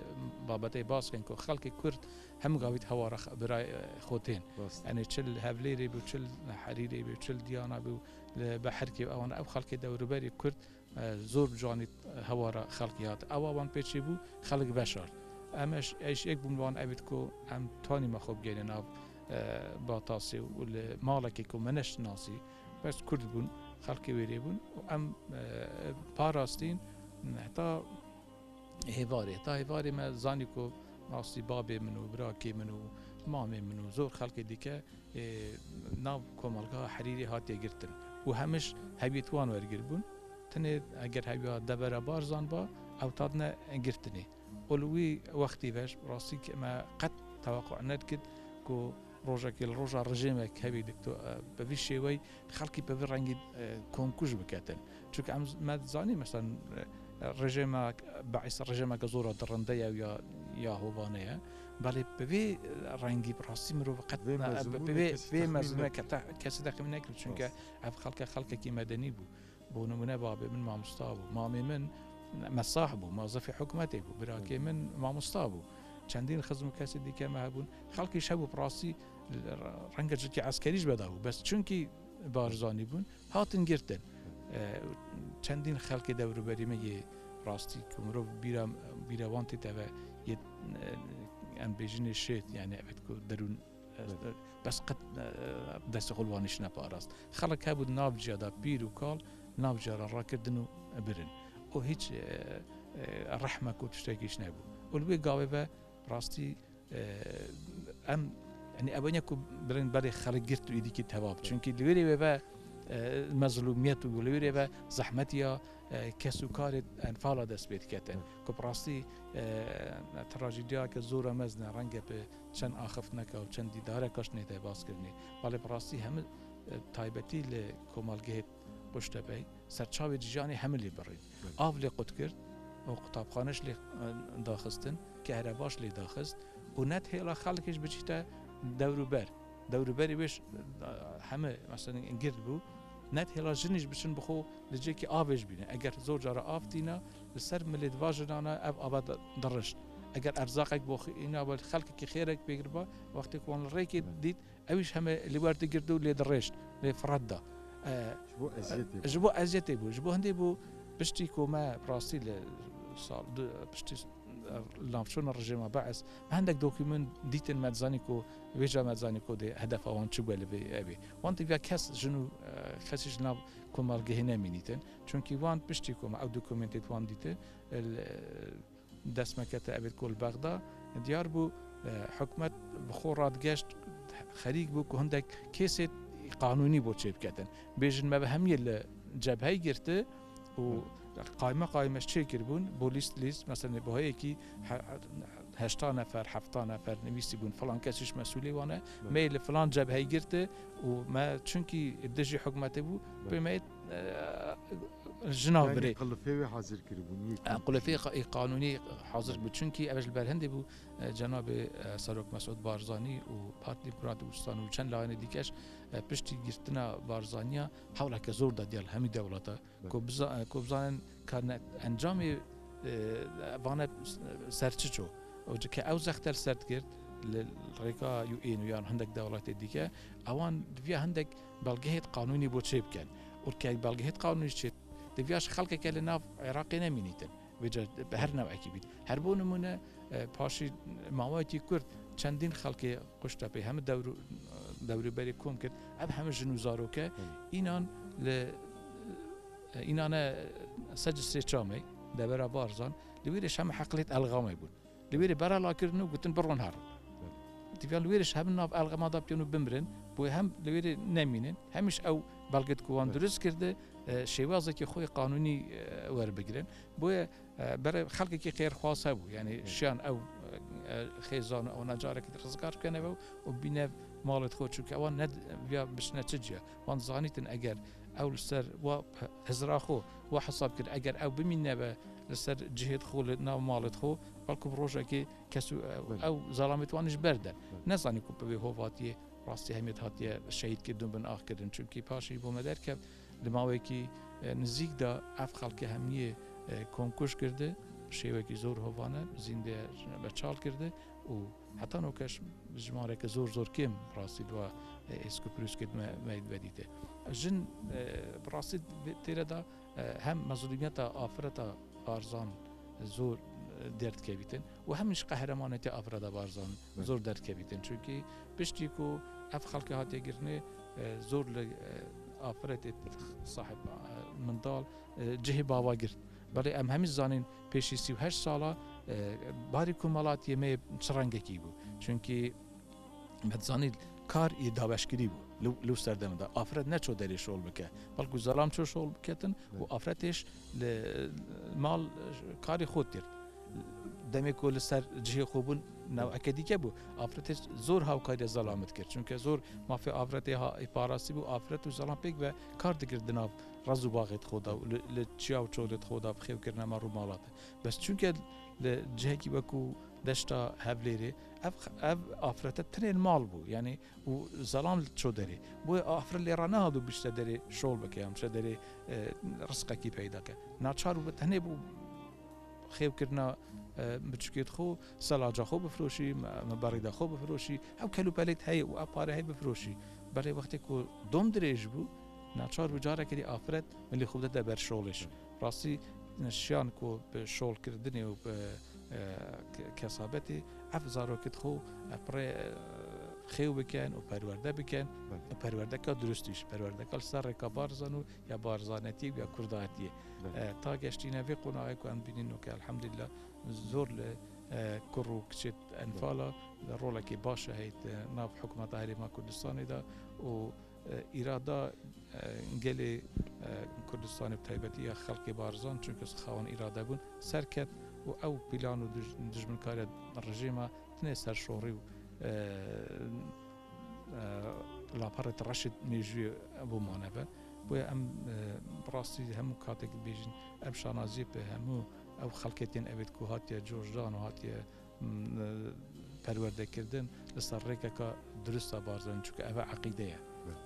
babetê bas kin ku xelkê Kurd hemû gavît hewara x-, birayê, e, xwe tên. Rast. Yani çi li Hevlêrê bû, çi li Herîrê bû, çi li Diyana bû, li Beherkê bû, ewan ev xelkê dewrûberê Kurd, e, zor bi canî hewara xelkê hat. Ewa wan pêçî bû, xelk veşart. Em eş, eş yek bûn wan evît ku em tanî me xwe bigeyne nav, e, Batasê û li malekê ku me neşinasî, bes Kurd bûn, xelkê wêrê bûn û em, e, parastîn heta hêvarê. Heta hêvarê me zanî ku rastî babê min û birakê min û mamê min û zor xelkê dîke, e, nav komelgeha Herîrê hatiye girtin û hemiş hewiyet wan wergir bûn. Tenê eger hewiya Devera Barzan ba, ew tatne girtinê. Û li wî wextî ve rastî ke me qet tewequ nedikit ku rojekê li roja rejêmek hevî dikto, e, bi vî şêwey xelkî bi vî rengî, e, komkuj biketin. Çunke em z-, me zanî, mesela, e, rejêmek, Beis rejêmeke zora dirinde ye û ya, ya hovane ye. Belê bi vî rengî bi rastî mirov qet Vê ne, mezin bi, bû bi ne vê, kesî vê texmîn mezin nekir. ke-, kesî texmîn nekir. Çunke Rast. ev xelke xelkekî medenî bû. Bo nimûne babê min mamosta bû. Mamê min mesah bû, mozefê hikûmetê bû. Birakê Hı. min mamosta bû. Çendîn xizm û kesê dîke me hebûn. Xelkî ji hebû bi rastî renge cilkî eskerî ji beda bû. Bes çunkî Barzanî bûn, hatin girtin. E, çendîn xelkê dewrûberî me yê rastî ku mirov bîra, bîra wan tête ve yê, e, em bêjinê şêt, yani evet ku derûn, e, Evet. bes qet, e, destê xwe li wan nişine parast. Xelk hebû di nav ciya de pîr û kal, nav ciya re rakirdin û birin. Û hiç, e, e, rehmek û tiştekî ji nebû. Û li wê gavê ve rastî, e, em, yani ew ne ku birin berê xelk girt û êdî kî teva bi. Evet. Çunkî li wêrê wê ve, e, mezlûmiyet û li wêrê ve zehmetiya, e, kes û karê enfala dest pê diketin. Evet. Ku bi rastî, e, trajîdiyake zora mezin e, renge bi çend axiftineka û çend dîdareka ji nê de bas kirinê. Belê bi rastî hemû, e, taybetî li komelgehê Quştepey, serçavê ciyanê hemû lê birîn. Evet. Av lê qut kir û qutabxaneş lê, e, daxistin, kehrebaş lê daxist û net hêla xelkê ji biçîte dewrûber. Dewrûberê wê ji, e, hemû, mesela, gird bû. Net hêla jinî ji biçin bi xwe li cêkî avê ji bîne. Eger zor cara av tîna, li ser milê di va jinana ev ava di-, dirişt. Eger erzaqek bo xwe îna, wê xelkekî xêrek pê kiriba, wextê ku wan li rêkê Evet. dît, Ew jî heme li wer digird û lê dirêşt, lê firet da. E, Ji bo eziyetê e, bû. ji bo eziyetê bû. Ji bo hindê bû piştî ku me rastî li sal du, piştî, e, li navçûna rejêma Beis, me hindek dokûment dîtin, me dizanî ku vêca me dizanî ku dê hedefa wan çi bûye li vê evê. Wan diviya kes, jin û, e, kesî ji nav komelgehê nemînîtin. Çunkî wan piştî ku me ew dokûmentê wan dîtin, e, li, dest me kete evê ku li Bexda, diyar bû, e, hikûmet bi xwe radigeşt, xerîk bû ku hindek kêsê qanûnî bo çêbiketin. Bêjin me bi hemiyê li cebheyê girti û qayme qayme çêkiribûn, bo lîst lîst, mesela bo heyekî he-, heşta nefer, hefta nefer nivîsî bûn, filan kes ji mesûlê wan e, Evet. me li filan cebheyê girti û me çunkî dijî hikûmetê bû, Evet. pê me, e, Ji nav birê. Qilifê wê hazir kiribûn, yê E, qulefê qa-, ê qanûnî hazir bû. Çunkî ev ji ber hindê bû, e, cenabê, e, Serok Mesûd Barzanî û Partî Demokratîk Kurdistan û çend layînê dîkeş, e, piştî girtina Barzaniya hewleke zor da diyal hemî dewleta. Belê. Ku biza-, ku bizanin ka ne-, encamê, e, vane ser çi ço. Û ke ew zextel ser digirt li rêka U N û yan hindek dewletê dîke, ewan diviya hindek belgehêt qanûnî bo çê bikin. Û ke belgehêt qanûnî çê, diviya ji xelkeke li nav Iraqê nemînîtin. Vêca bi her newekî bît. Her bo nimûne, e, paşî maweyekî kurt çendîn xelkê Quştepê hemî dewrû-, dewrûberê kom kir. Ev hemî jin û zaroke Hı. înan li, e, înan e, sed û sê çamê devera Barzan, li wî rêş hemî heqlêt elxamê bûn. Li wê rê bera lakirin û gotin, "Biron herin." Belê. Divya li wê rê ji hev nav elxema da piyano bimirin, bo hem li wê rê nemînin, hem jî ew belgê ku wan Belê. Dirust kirdi, e, şêwazekî xwe yê qanûnî, e, werbigirin. Boye, e, berê xelkekî xêrxwaz hebû, yanî Belê. Şiyan ew, e, e, xêzan û ewna carekî rizgar bikene ve û bîne malê xwe, çunke wan ne viya bişine çi ciya. Wan zanîtin eger ew li ser wa hizra xwe, wa hesab kir, eger ew bimîne ve li ser cihê xwe li nav malê xwe, belku bi rojekê kes û, e, Belê. Ew zelamêt wan ji ber de. Belê. Nezanî ku bi vê hovatiyê rastî hemêt hatiye şehîd kirdin, bin ax kirin. Çunkî paşî bo me derkevt, li mawekî, e, nizîk de ev xelke hemiyê, e, komkuj kirdi, şêwekî zor hovane, zîndê beçal kirdi û heta nokeş jimareke zor zor kêm rastî di wa, e, êsk û pirûskê me, me vedîte. Jin, e, bi rastî têre de, e, hem mezlûmiyeta afireta Barzan zor, e, derdikevîtin û hem ji qehremanetê afireta Barzan Evet. Zor derdikevîtin. Çunkî piştî ku ev xelke hatiye girine, e, zor li, e, afiretê sahib, e, mindal, e, cihê bava girt. Belê em hemî zanîn pêşî sî û heşt sala, e, barî komelatiyê me çi rengekî bû. Çunkî me dizanî kar yê dabeşkirî bû. Li, li serdemê de afiret neço derê şol bike. Belku zelam ço şol biketin û Evet. Afiretêş li mal karê xwe kir. Demê ku li ser cihê xwe bûn neweke dîke bû. Afiretêş zor hawkariya zelamê dikir. Çunke zor mafê afiretê ha-, parastî bû, afiret û zelam pêk ve kar dikir di nav rez û baxê xwe de û li, li çiya û çolê xwe de bi xêwkirina me rû malat. Bes çunke li cihekî wekû deşta Hevlêrê ev, ev afirete tinê li mal bû, yanî û zelam li ço derê. Boye afiret lê re nehat û bişte derê şol bike, yan bişte derê, e, rizqekî peyda ke. Naçar bû bi tenê bû xêwkirina, e, biçûkêt xwe, selaca xwe bifiroşî, me, me berîda xwe bifiroşî, ew kelûpelêt heye û ew pare heye bifiroşî. Belê wextê ku dom dirêj bû, naçar bû careke dî afiret milê xwe bidete ber şolêş. Rastî şiyan ku bi şolkirdinê û bi, e, ke-, kesabetê ev zarokêt xwe, e, pirê, e, xêw bikin û perwerde bikin. Belê. Perwerdeka durustî ji perwerdeka li ser rêka Barzan û ya barzanetiyê û ya kurdatiyê. Belê. E, ta geştîne vê qonaxê ku em dibînin weke elhamdulillah zor li, e, kur û kiçê Enfala rolekê baş e heyt, e, nav hikûmeta Herêma Kurdistanê de û, e, îrada, e, gelê, e, Kurdistanê bi taybetî ya xelkê Barzan çunke xawan îrade bûn ser ket û ew pîlan û dij-, dijminkariya rejîma tinê ser şorî û, e, e, laparê reşê mêjûyê bû mane be. Boye em, e, bi rastî hemû katek dibêjin, em şanaziyê bi hemû ew xelketên evêt ku hatiye coşdan û hatiye, m, e, perwerdekirdin li ser rêkeka durust a Barzanî, çunke ev e eqîde ye. Evet.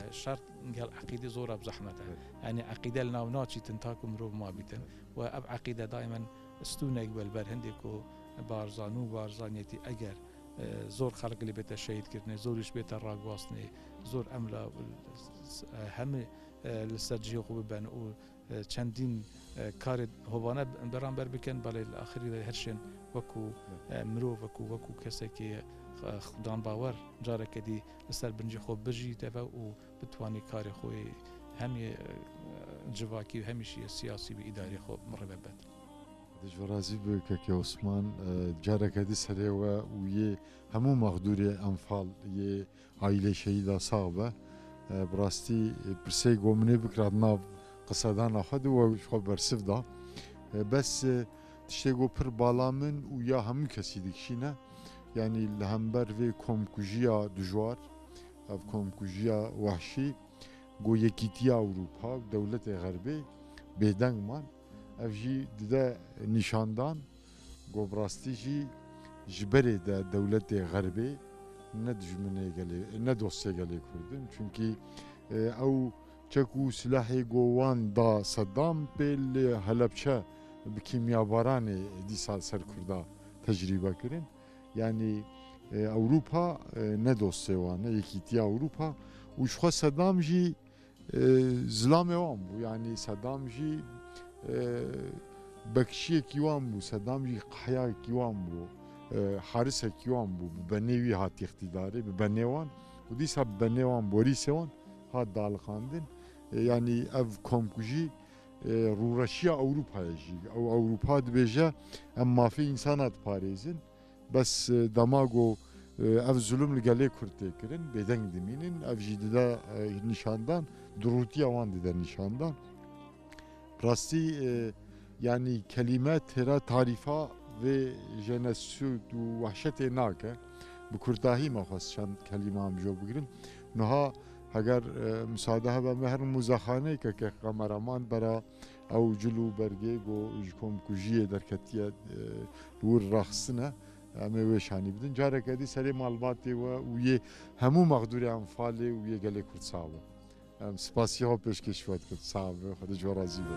E, şert gel eqîdê zor e bi zehmet e. Evet. Yanî eqîde li nav naçîtin ta ku mirov mabîtin. Evet. Û ev eqîde daimen stûnek be li ber hindê ku Barzan û Barzaniyetî eger e, zor xelk lê bête şehîdkirinê, zor îş bête ragwastinê, zor emla, e, hemî, e, li ser cihê xwe biben û, e, çendîn, e, karê hovane beramber bikin, belê li axirî de her şên wekû, e, mirov, wekû, wekû kesekê, e, xudan bawer careke dî li ser bincê xwe bijîte ve û bitwanî karê xwe yê hem yê, e, civakî û hem jî yê siyasî bi îdarê xwe mirêve bet. Xwedê ji we razî be kekê Osman, e, careke dî serê we û yê hemû mexdûrê Enfal, yê aîlê şehîda sax be. E, bi rastî, e, pirsê ku min ê bikira di nav qisedana xwe de we ji xwe bersiv da. E, bes, e, tiştê ku pir bala min û ya hemû kesî dikişîne, yanî li hember vê komkujiya dijwar, ev komkujiya wehşî, ku Yekîtiya Ewropa û dewletê Xerbê bêdeng man. Ev jî dide nîşandan ku bi rastî jî ji berê de dewletê Xerbê ne dijminê gelê, ne dostê gelê Kurd in. Çunkî, e, ew çek û silahê ku wan da Seddam pê li Helebçe bi kîmyabaranê dîsa ser Kurda tecrîbe kirin. Yanî, e, Ewropa, e, ne dostê wan e, Yekîtiya Ewropa û jixwe Sedam jî, e, zilamê wan bû. Yanî Sedam jî, e, bekçiyekî wan bû, Sedam jî qehiyayekî wan bû, e, harisekî wan bû. Bi benê wî hatiye îqtîdarê, bi benê wan û dîsa bi benê wan, borîsê wan hat daliqandin. E, yanî ev komkujî, e, rûreşiya Ewropayê jî. Ew Ewropa dibêje, em mafê însana diparêzin. Bes, e, dema ku, e, ev zulm li gelê Kurd tê kirin, bêdeng dimînin. Ev jî dide, e, nîşandan, dirûtiya wan dide nîşandan. Rastî, e, yanî kelîme têra tarîfa vê jenosîd û wehşetê nake. Bi kurtahî me xwest çend kelîme em jo bigirin. Niha heger, e, misade hebe, me her muzexaneyeke ke kameraman bera ew cil û bergê ku ji komkujiyê derketiye, e, li wir raxistine, em ê wê şanî bidin. Careke dî serê malbatê we û yê hemû mexdûrê Enfalê û yê gelê Kurd sax be. Em spasiya xwe pêşkêşî we dikin. Sax be, Xwedê ji we razî be.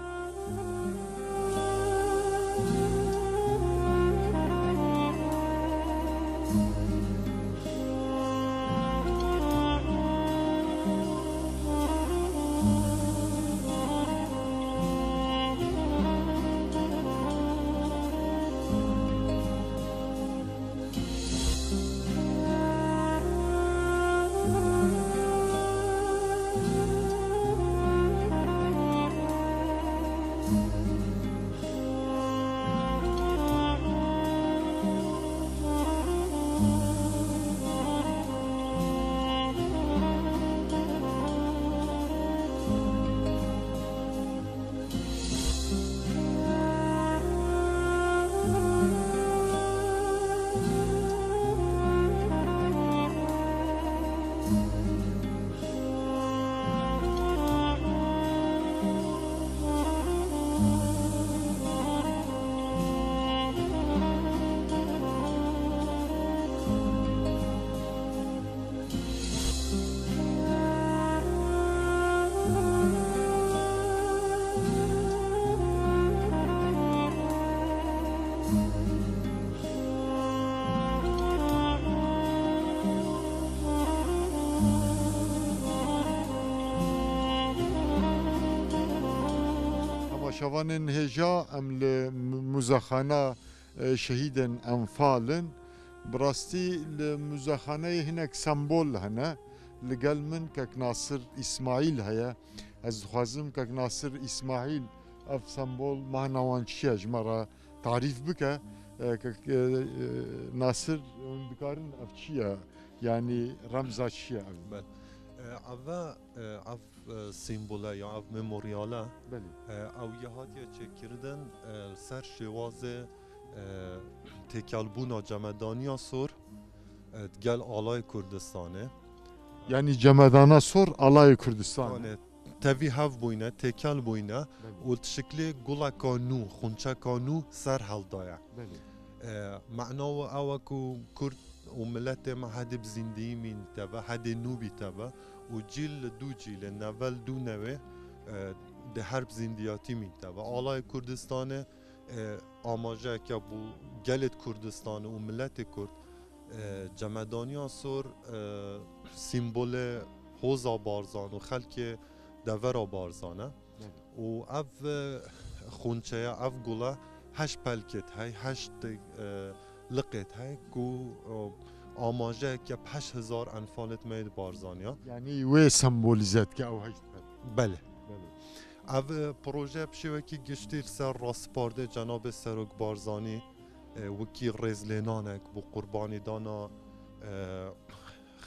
Temaşevanên hêja, em li mu-, muzexana, e, şehîdên Enfal in. Bi rastî li muzexaneyê hinek sembol hene. Li gel min kek Nasir Îsmaîl heye. Ez dixwazim kek Nasir Îsmaîl ev sembol mana wan çi ye ji me re tarîf bike. E, kek, e, e, Nasir, hûn dikarin ev çi ye? Yanî remza çi ye ev? Bel. E, ev e, ev, e, sîmbole ya ev memoriale, Belê. e, ew ya hatiye çêkirdin, e, li ser şêwazê, e, têkelbûna cemedaniya sor, e, gel alay Kurdistanê. Yanî cemedana sor alayê Kurdistanê. Yanî tevî hev bûyne, têkel bûyne Belê. û li tişiklê guleka nû, xunçeka nû ser hevdaye. Belê. E, mena we ew e ku Kurd û miletê me hedê bi zîndiyî mîn teve, hedê nû bî teve û cîl li dû cîlê, neve li dû nevê, e, di herb zîndiyatî mîn teve. Alayê Kurdistanê, e, amajeyeke bo gelê Kurdistanê û miletê Kurd, e, cemedaniya sor, e, sîmbolê hoza Barzan û xelkê devera Barzan e. Belê. Û ev, e, xunçeya, ev gula heşt pelkêt hey, heşt, e, liqêt hey ku, e, amajeyeke bi heşt hezar enfalêt me yê di Barzaniya. Yanî wê sembolîze dike ew heşt pelk. Belê. Belê. Ev, e, proje bi şêwekî giştî li ser raspardê Cenabê Serok Barzanî, e, wekî rêzlênanek bo qurbanîdana, e,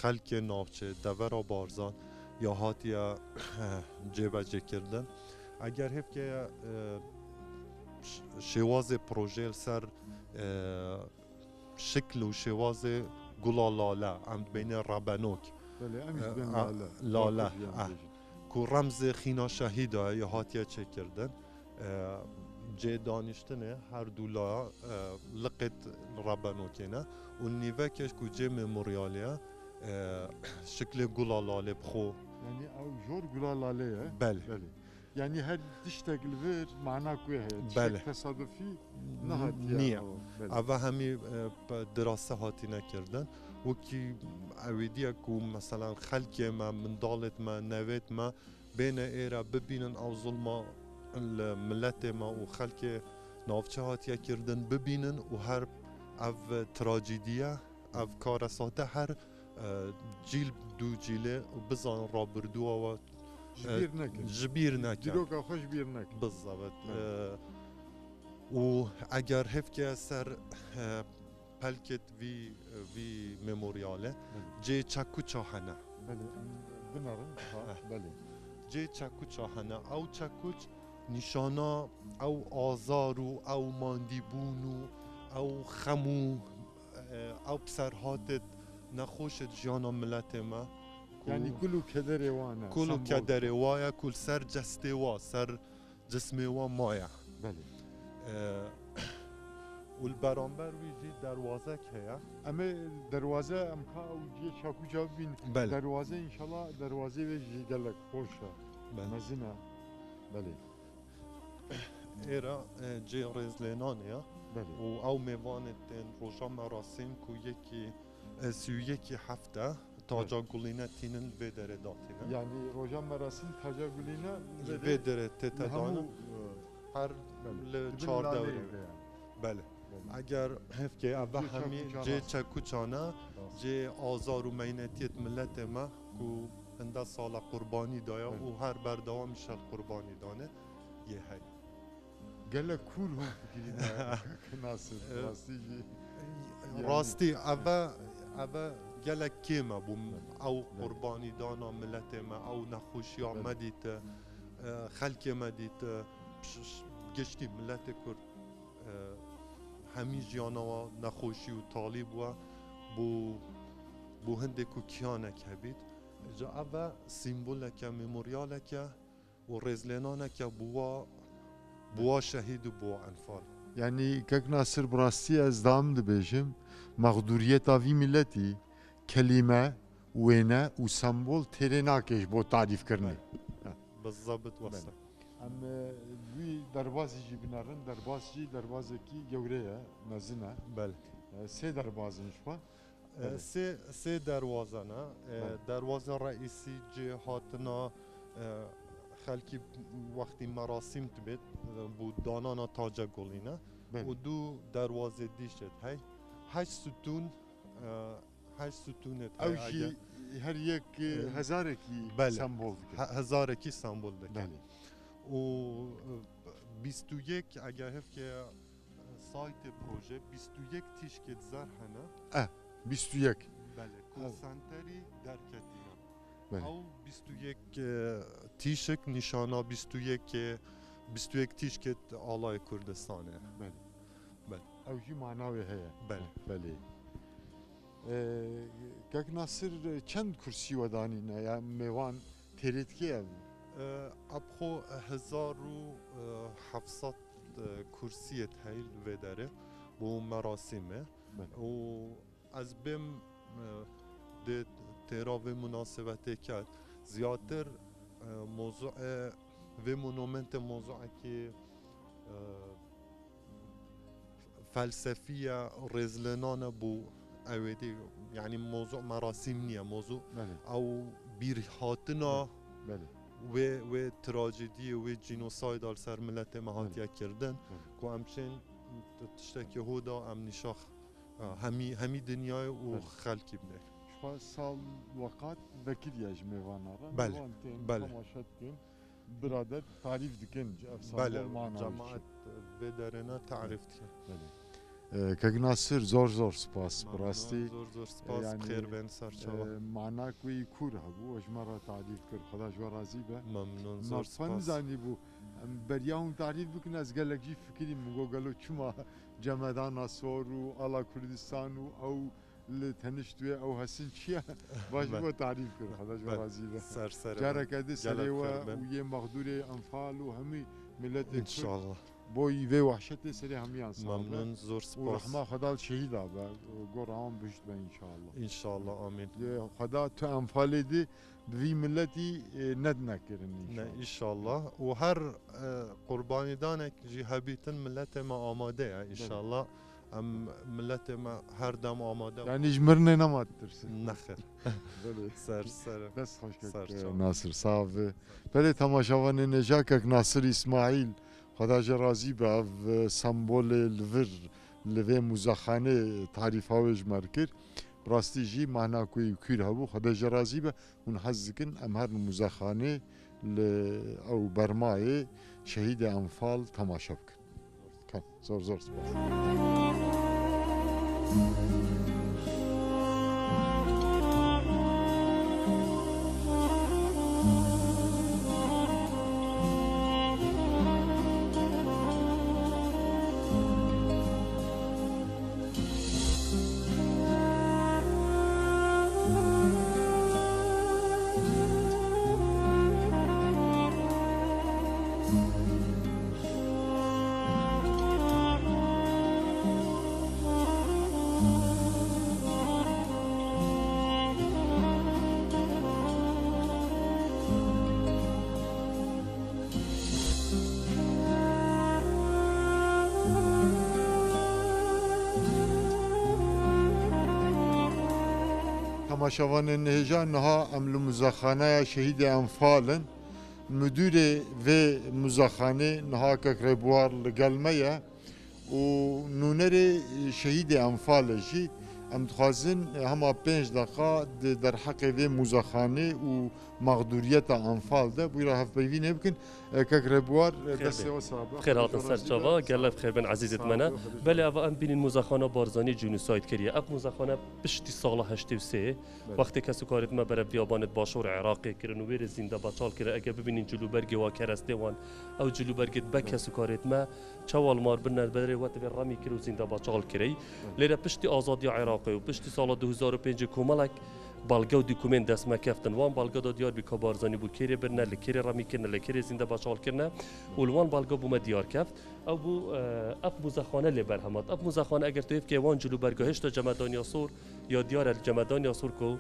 xelkê navçê, devera Barzan ya hatiye cêbecêkirdin. Eger hêvkeye, e, ş-, şêwazê projeyê li ser, e, şikl û şêwazê gula lale, em dibêne rebenok. Belê, em jî E, dibên a, lale. lale, Bakur jî em ah. dibêjin. Ku remzê xîna şehîda ye, ya hatiye çêkirdin. E, cê daniştinê her du laya, e, liqêt rebenokê ne û nîvekê ku cê memorialê ye, e, şiklê gula lalê bi xwe. Yanî ew jor gula lalê ye? Belê. Belê. Yanî her tiştek li vir mana ku heye. Belê. Tiştek tesadufî nehatiye. Niye. Belê. Eva hemî, e, pe-, dirase hatine kirdin. Wekî ewêdiye ku, meselan, xelkê me, mindalêt me, nevêt me bêne êre bibînin ew zulma li miletê me û xelkê navçe hatiye kirdin bibînin û her ev trajediye, ev karesate her, e, cîl du cîlê û bizanin rabirdûwa we, Ji e, bîr nekin. Ji bîr nekin. Dîroka xwe ji bîr nekin. Bizewit. Evet. E, û eger hevke ser, e, pelkêt vî, vî memorialê, belê, cê çekuça hene. Belê, em binerin, ha, eh, belê. Cê çekuça hene. Ew çekuç nîşana ew azar û ew mandîbûn û ew xem û, e, ew serhatêt nexweşêt jiyana miletê me. Ku yanî kul û kederê wan e, kul û sembol. Kederê wa ye, ku li ser cestê wa, ser cismê wan maye. Belê. Ee, û li beramber wî jî derwazek heye. Em ê derwaze, em ka ew cihê çekuca bibîn. Belê. Derwaze, înşallah derwazê wê jî gelek xweş e. Belê. Mezin e. Belê. Êra, e, cê rêzlênanê ye. Belê. Û ew mêvanê tên roja merasîm ku yekî, e, sî û yekî hefte taca, evet, gulîne tînin vê derê datînin. Yanî roja merasîm taca gulîne vê derê tête danin. Her, belê, li çar dewrê. Belê. Belê. Eger hevkê eve hemî cê çekuçan e, cê azar û meynetiyêt miletê me ku hinde sala qurbanî daye, belê, û her berdewam îşel qurbanî dane yê hey. Gelek kûr hûn fikirîne, Nasir, e, rastî jî. Yanî rastî, eve, eve gelek kêm e bû. Belê. Ew, belê, qurbanîdana miletê me, ew nexweşiya, belê, me dîte, e, xelkê me dîte, ş-, ş-, giştî miletê Kurd, e, hemî jiyana wa nexweşî û talî bû, bû, bû hindê ku kiyanek hebît. Ji eve sîmboleke, memorialeke û rêzlênaneke bi wa, bi wa şehîd û bi wa enfal. Yanî kek Nasir, bi rastî ez dam dibêjim, mexdûriyeta vî miletî kelîme, wêne û sembol têrê nake ji bo tarîfkirinê. Belê. Ha. Bi zebit westa. Belê. Em, e, wî derbazî jî binerin, derbaz jî derbazekî gewre ye, mezin e. Belê. E, sê derbaz in ji xwe. E, belê, sê, sê derwaze ne. E, belê, derwaza reîsî cê hatina, e, xelkî wextî merasîm dibêt, e, bo danana taca gulîne. Belê. Û du derwazê dîşêt hey. Heşt sütûn, e, heşt sütûnêt hey. Ew jî her yek, e, e, hezarekî, belê, sembol dike. He-, hezarekî sembol dike. Belê. Û, e, bîst û yek, eger hevke saytê proje, bîst û yek tîşkêt zer hene. Eh, bîst û yek. Belê, ku senterî derketîne. Belê. Ew bîst û yek, e, tîşik nîşana bîst û yek, e, bîst û yek tîşkêt alayê Kurdistanê. Belê. Belê. Ew jî mana wê heye. Belê. Belê. E, kek Nasir, çend kursî we danîne ya mêvan têrêtkê ev? E, epxo hezar û heft sed, e, kursiyê hey li vê derê bo merasîmê. Belê. Û ez bêm, e, dê têra vê munasebetê ket. Ziyatir, e, mozûê vê monumentê mozûekî, e, felsefî ye, rêzlênan e bo ewêdî, yanî mozû merasîm niye, mozû, belê, ew bîrhatina, belê, wê, wê trajediyê, wê cînosaydê li ser miletê me, belê, hatiye kirdin, belê, ku em çên t-, tiştekî hoda em nîşax, e, hemî, hemî dinyayê û, belê, xelkî bidê. Ji xwe sal weqat vekiriye ji mêvanan re. Belê, mêvan tên, belê, temaşe dikin. Birader tarîf dikin, ev sembol, belê, mana wî çi? Cemaet vê derê ne tarîf dikin. Belê. E, Kek Nasir, zor zor spas, bi rastî. Memnun, zor zor spas, yanî, bi xêr bên ser çawa. E, mana ku wî kûr hebû, we ji me re tarîf kir, Xweda ji we razî be. Memnun, zor spas. Me nizanîbû, em beriya hûn tarîf bikin, ez gelek jî fikirîm, min got gelo çima Cemedana Sor û Ala Kurdistan û ew li tenişt wê ew hesin çi ye? Baş, belê, bo tarîf kir, Xweda ji we, belê, razî be. Ser serê. Careke din serê we û yê mexdûrê enfal û hemî Miletê Kurd, İnşallah. Boyî vê wehşetê serê hemiyan sax be. Memnun, zor spas. Û rehma Xweda li şehîda be, gora wan bihişt be înşallah. İnşallah, amin. Lê Xweda tu enfalê di bi vî miletî, e, nedine kirin Ne, înşallah. İnşallah. Û her, e, qurbanîdanek jî hebîtin miletê me amade ye, Belê. İnşallah. Em miletê me her dem amade. Yani ji mirinê nema ditirsin. Nexir. Belê. Ser, ser. Dest xweş kek, Ser çav. Nasir, sağ be. Belê temaşevanên hêja kek Nasir İsmail, Xweda jê razî be, ev, e, sembolê li vir, li vê muzexanê tarîfa wê ji me kir. Bi rastî jî mahna ku yê kûr hebû, Xweda jê razî be. Hûn hez dikin em herin muzexanê li ew bermayê şehîdê Enfal temaşe bikin. Kan, zor zor spas. Temaşevanên hêja, niha em li muzexaneya şehîdê Enfal in. Mudûrê vê muzexanê niha kek Rêbuwar li gel me ye. Û nûnerê şehîdê Enfalê jî em dixwazin hema pênc deqa di derheqê vê muzexanê û mexdûriyeta Enfal de bûyra hevpeyvînê bikin. E, kek Rêbuwar, e, Xêr destê bê. We sax be. Xêr hatin ser çava, gelek xêr bin ezîzêt me ne. Belê, eva em bînin muzexana Barzanî cînosayd kiriye. Ev muzexana piştî sala heştê û sê, Belê. Wextê kes û karêt me berev biyabanêt başûr Iraqê kirin û wê rê zînde beçal kirin. Eger bibînin cilûbergê wa kerestê wan, ew cilûbergê be Belê. Kes û karêt me çawa li mar birine berê we tevê remî kir û zînde beçal kirey. Belê. Lêre piştî azadiya Iraqê û piştî sala du hezar û pêncê komelek belge û dîkumên dest me keftin. Wan belge da diyar bî ka Barzanî bû kêrê birine, li kêrê remî kirine, li kêrê zînde beçal kirine û li wan belge bû me diyar keft. Ew bû, e, ev muzexane lê berhem hat. Ev muzexane eger tu hêvkê wan cilûberga hêşta Cemedaniya Sor ya diyar e, Cemedaniya Sor ku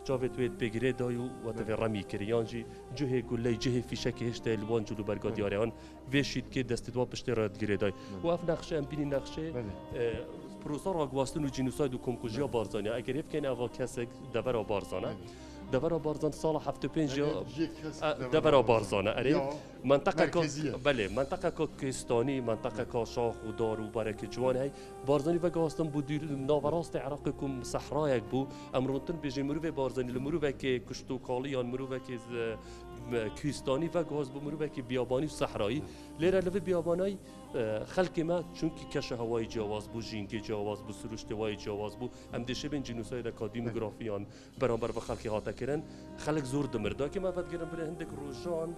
çavê tu yê pê girê day û we tevê remî kirî. Yan jî cihê guley, cihê fîşekê hêşta li wan cilûberga Belê. Diyar e. Yan vê şîtkê destê di wan piştê re girê day. Belê. Û ev nexşe, em bînî nexşê, Belê. E, prosa raguhastin û cînosayd û komkujiya Belê. Barzanî. Eger hêvkên eva kesek devera Barzan e. Belê. Devera Barzan sala heftê pênc ya, Belê, jê kes e, devera devera Barzan. Barzan e. Erê, Ya, mentaqeka, merkezî ye. Belê, mentaqeka Kêstanî, mentaqeka şax û dar û bereke ciwan hey. Barzanî veguhastin bû dûr, naverastê Iraqê ku sehrayek bû. Em rontin bêjin mirovê Barzanî li mirovekê kuştokalî yan mirovekê z-, m-, Kîstanî veguhast bû mirovekê biyabanî û sehrayî. Lêre li vê biyabanayî, e, xelkê me çunkî keşa hewayê ciyawaz bû, jîngê ciyawaz bû, siruştê wayê ciyawaz bû. Em dê şibên cînosaydeka dîmografiyan beramber bi xelkê hate kirin. Xelk zor dimir. Dakê me vedigerin bire hindek rojan,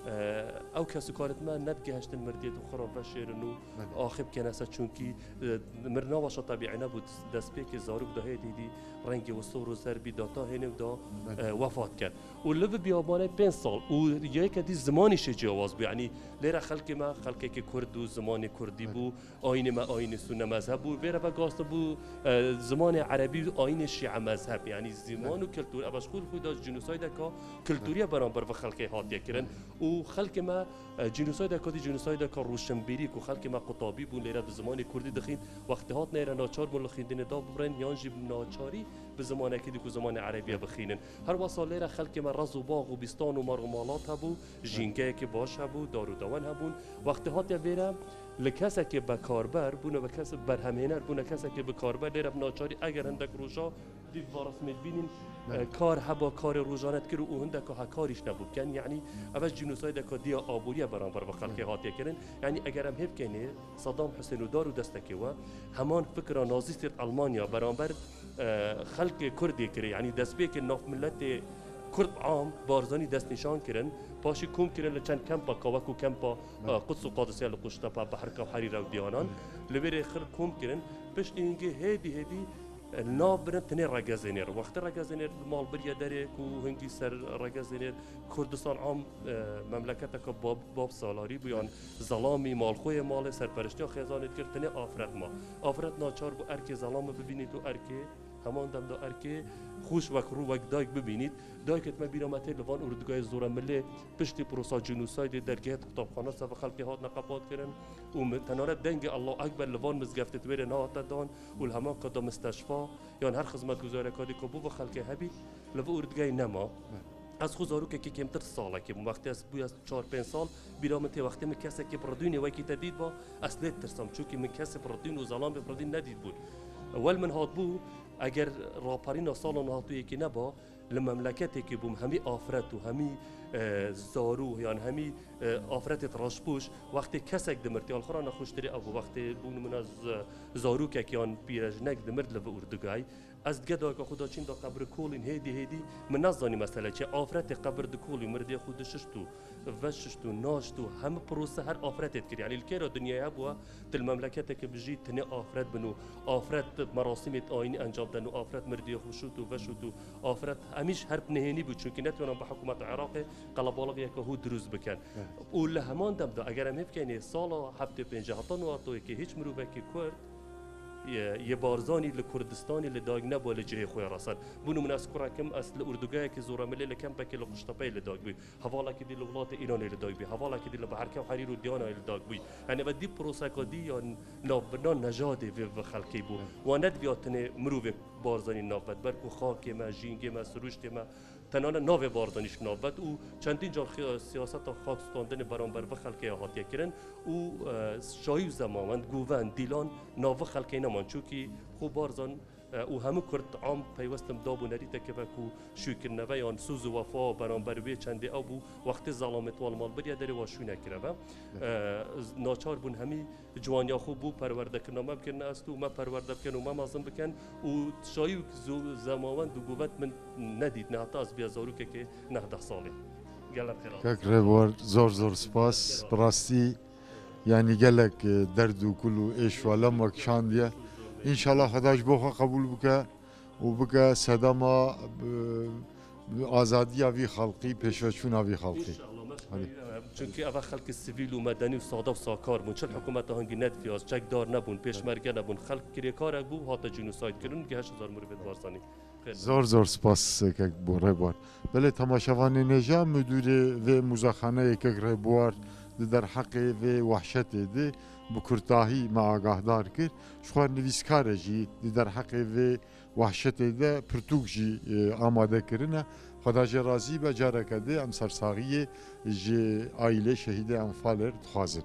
e, ew kes û karêt me nedigihiştin mirdiyê û xwe re veşêrin û Belê. Axê bikene ser çunkî, e, mirina weşa tebîî nebû. Destpêkê zarok da hê dîdî rengê wi sor û zer bî da ta hênê û da, Belê. E, wefat ket. Û li vî biyabanê pênc sal û yeke dî zimanî şê ciyawaz bû. Yanî lêre xelkê me xelkekê kurd û zimanê kurdî Belê. Bû. Ayînê me ayînê sune mezheb bû. Vê re veguhastin bû, e, zimanê erebî û ayînê şîe mezheb. Yanî ziman û kultur, ev ji xwe li xwe de cînosaydeka kultûrî ye beramber bi xelkê hatiye kirin. Û xelkê me, e, cînosaydeka dî cînosaydeka roşenbîrî ku xelkê me qutabî bûn lêre bi zimanê kurdî dixîn, wextê hat neyre naçar bûn li xwîndinê da bibrin yan jî bi naçarî bi zimanekî dî ku zimanê erebî ye bixînin. Her wesa lêre xelkê me rez û bax û bîstan û mar û malat hebû, jîngeyekê baş hebû, dar û dewen hebûn. Wextê hatiye vêre, Li kesekê bekarber bûne, bi kes berhemhêner bûne, kesekê bikarber lêre bi naçarî eger hindek roja dît va resmê dibînin, Belê. E, kar heba karê rojane dikir û hindeka hekarîş nebû bikin. Yanî ev ji cînosaydeka diya aborî ye beramber bi xelkê Belê. Hatiye kirin. Yanî eger em hêvkênê Saddam Husên û dar û destekê we heman fikra nazîstê Elmanya beramber, e, xelkê Kurdê kirê. Yanî destpêkê navmiletê Kurd am Barzanî destnîşan kirin, paşî kom kirin li çend kempa ka wekû kempa, Belê. E, Quds û Qadisiye li Quştepe, Behrika Herîre û diyanan. Belê. Li vê rê xil kom kirin. Piştî hingê hêdî hêdî Li nav birin tinê regezênêr. Wextê regezênêr li mal biriye derê ku hingî ser regezênêr Kurdistan am, e, memleketeke bab, bab salarî bû, yan zelamî malxweyê malê serperiştiya xêzanê dikir, tinê afret ma. Afret naçar bû erkê zelamê bibînît û erkê heman dem de erkê xwe ji wek rû wek dayk bibînît. Dayket me bîra me tê li van urdugayê Zoremilê piştî prosa cînosaydê dergehê qutabxane ser vê xelkê hatine qepat kirin û mi-, tenanet dengê Allahu Ekber li van mizgeftê di wêrê nehate dan û li heman qada misteşfa yan her xizmetguzareka dî ku bo vê xelkê hebî, li vê urdugayê nema. Ez xwe zarokekî kêmtir salekî bûm. Wextê ez bûye çar pênc sal, bîra min tê wextê min kesekî bi ridînê wekî te dît ba, ez lê ditirsam. Çunkî min kesê bi ridîn û zelamê bi ridîn nedît bûn. Wel min hatbû, eger raperîna sala nihatûyekî neba, li memleketekî bûm, hemî afret û hemî, e, zarû yan hemî, e, afretê raşpûş, wextê kesek dimir, tê alxura nexweştirê ew bû. Wextê bû nimûne z-, zarokek yan pîrejnek dimir li vê urdugay. Ez dige dayika xwe da çîn da qebri kolîn hêdî hêdî, min nezanî mesele çi. Afretê qebir dikolî, mirdê xwe dişişt û veşişt û naşt û hemî prose her afretê dikir. Yanî li kêra dinyayê hebûye, tu li memleketeke bijî tinê afret bin û afret merasîmê ayînî encam den û afret mirdê xwe şût û veşût û afret hemîş her nihênî bû, çunkî netwanan bi hikûmeta Iraqê qelebalixiyeke hû dirûst bikin. Evet. Û li heman dem de eger em hêvkeyinê sala heftê pênc heta newatoyekê hîç mirovekî Kurd yê, yê Barzanî li Kurdistanê li dayik nebû li cihê xwe ya resen. Bû nimûne ez kurek im, ez li urdugehekî Zoremilê li kempekê li Quştepeyê li dayik bû. Hevalekî dî li welatê Îranê li dayik bû. Hevalekî dî li Beherkew Herîr û Diyanayê li dayik bû. Yanî ve dî proseka dî ya navbirina nejadê vê, vê xelkê bû. Evet. Wa nediviya tenê mirovê Barzanî nav bed. Ber ku xakê me, jîngê me, sirûştê me, tenane navê Barzanî ji nav vet û çendîn car xi-, siyaseta xakstandinê beramber vê xelkê ya hatiye kirin û, e, şayî û zemawend, govend, dîlan nav vê xelkê neman. Çunkî xwe Barzan, e, û hemû Kurd am peywestin dabû nerîteke ve ku şûkirine ve yan soz û wefa beramber wê çendê ew bû, wextê zelamê wal mal biriye derê wa şûne kire ve. Evet. E, z-, naçar bûn hemî ciwaniya xwe bû perwerdekirina me bikin, ne esto me perwerde bikin û me mezin bikin û şayî û zu-, zemawend û govend min nedît, ne heta ez biya zarokekê neh deh salî. Gelek xêr. Kek Rêbor, zor zor spas. Bi rastî, yanî gelek, e, derd û kul û êş û elem we kişandiye. Înşallah Xweda ji bo xwe qebûl bike û bike sedema, e, azadiya vî xelqî, pêşveçûna vî xelqî. Înşallah, me Hadi. Çunkî ev xelkê sivîl û medenî û sade û sakar bûn. Çi hikûmeta hingî nediviyaz, çekdar nebûn, pêşmerge nebûn. Xelk kirêkarek bû, hate cînosayd kirin, geh heşt hezar mirovê di Barzanî. Xêr. Zor zor spas kek bo Rêbor. Belê temaşevanên hêja, mudûrê vê muzexaneyê kek Rêbor di derheqê vê wehşetê de bi kurtahî me agahdar kir. Ji xwe nivîskar e jî di derheqê vê wehşetê de pirtûk jî, e, amade kirine. Xweda jê razî be, careke din em sersaxiyê ji aîlê şehîdê Enfalê re dixwazin.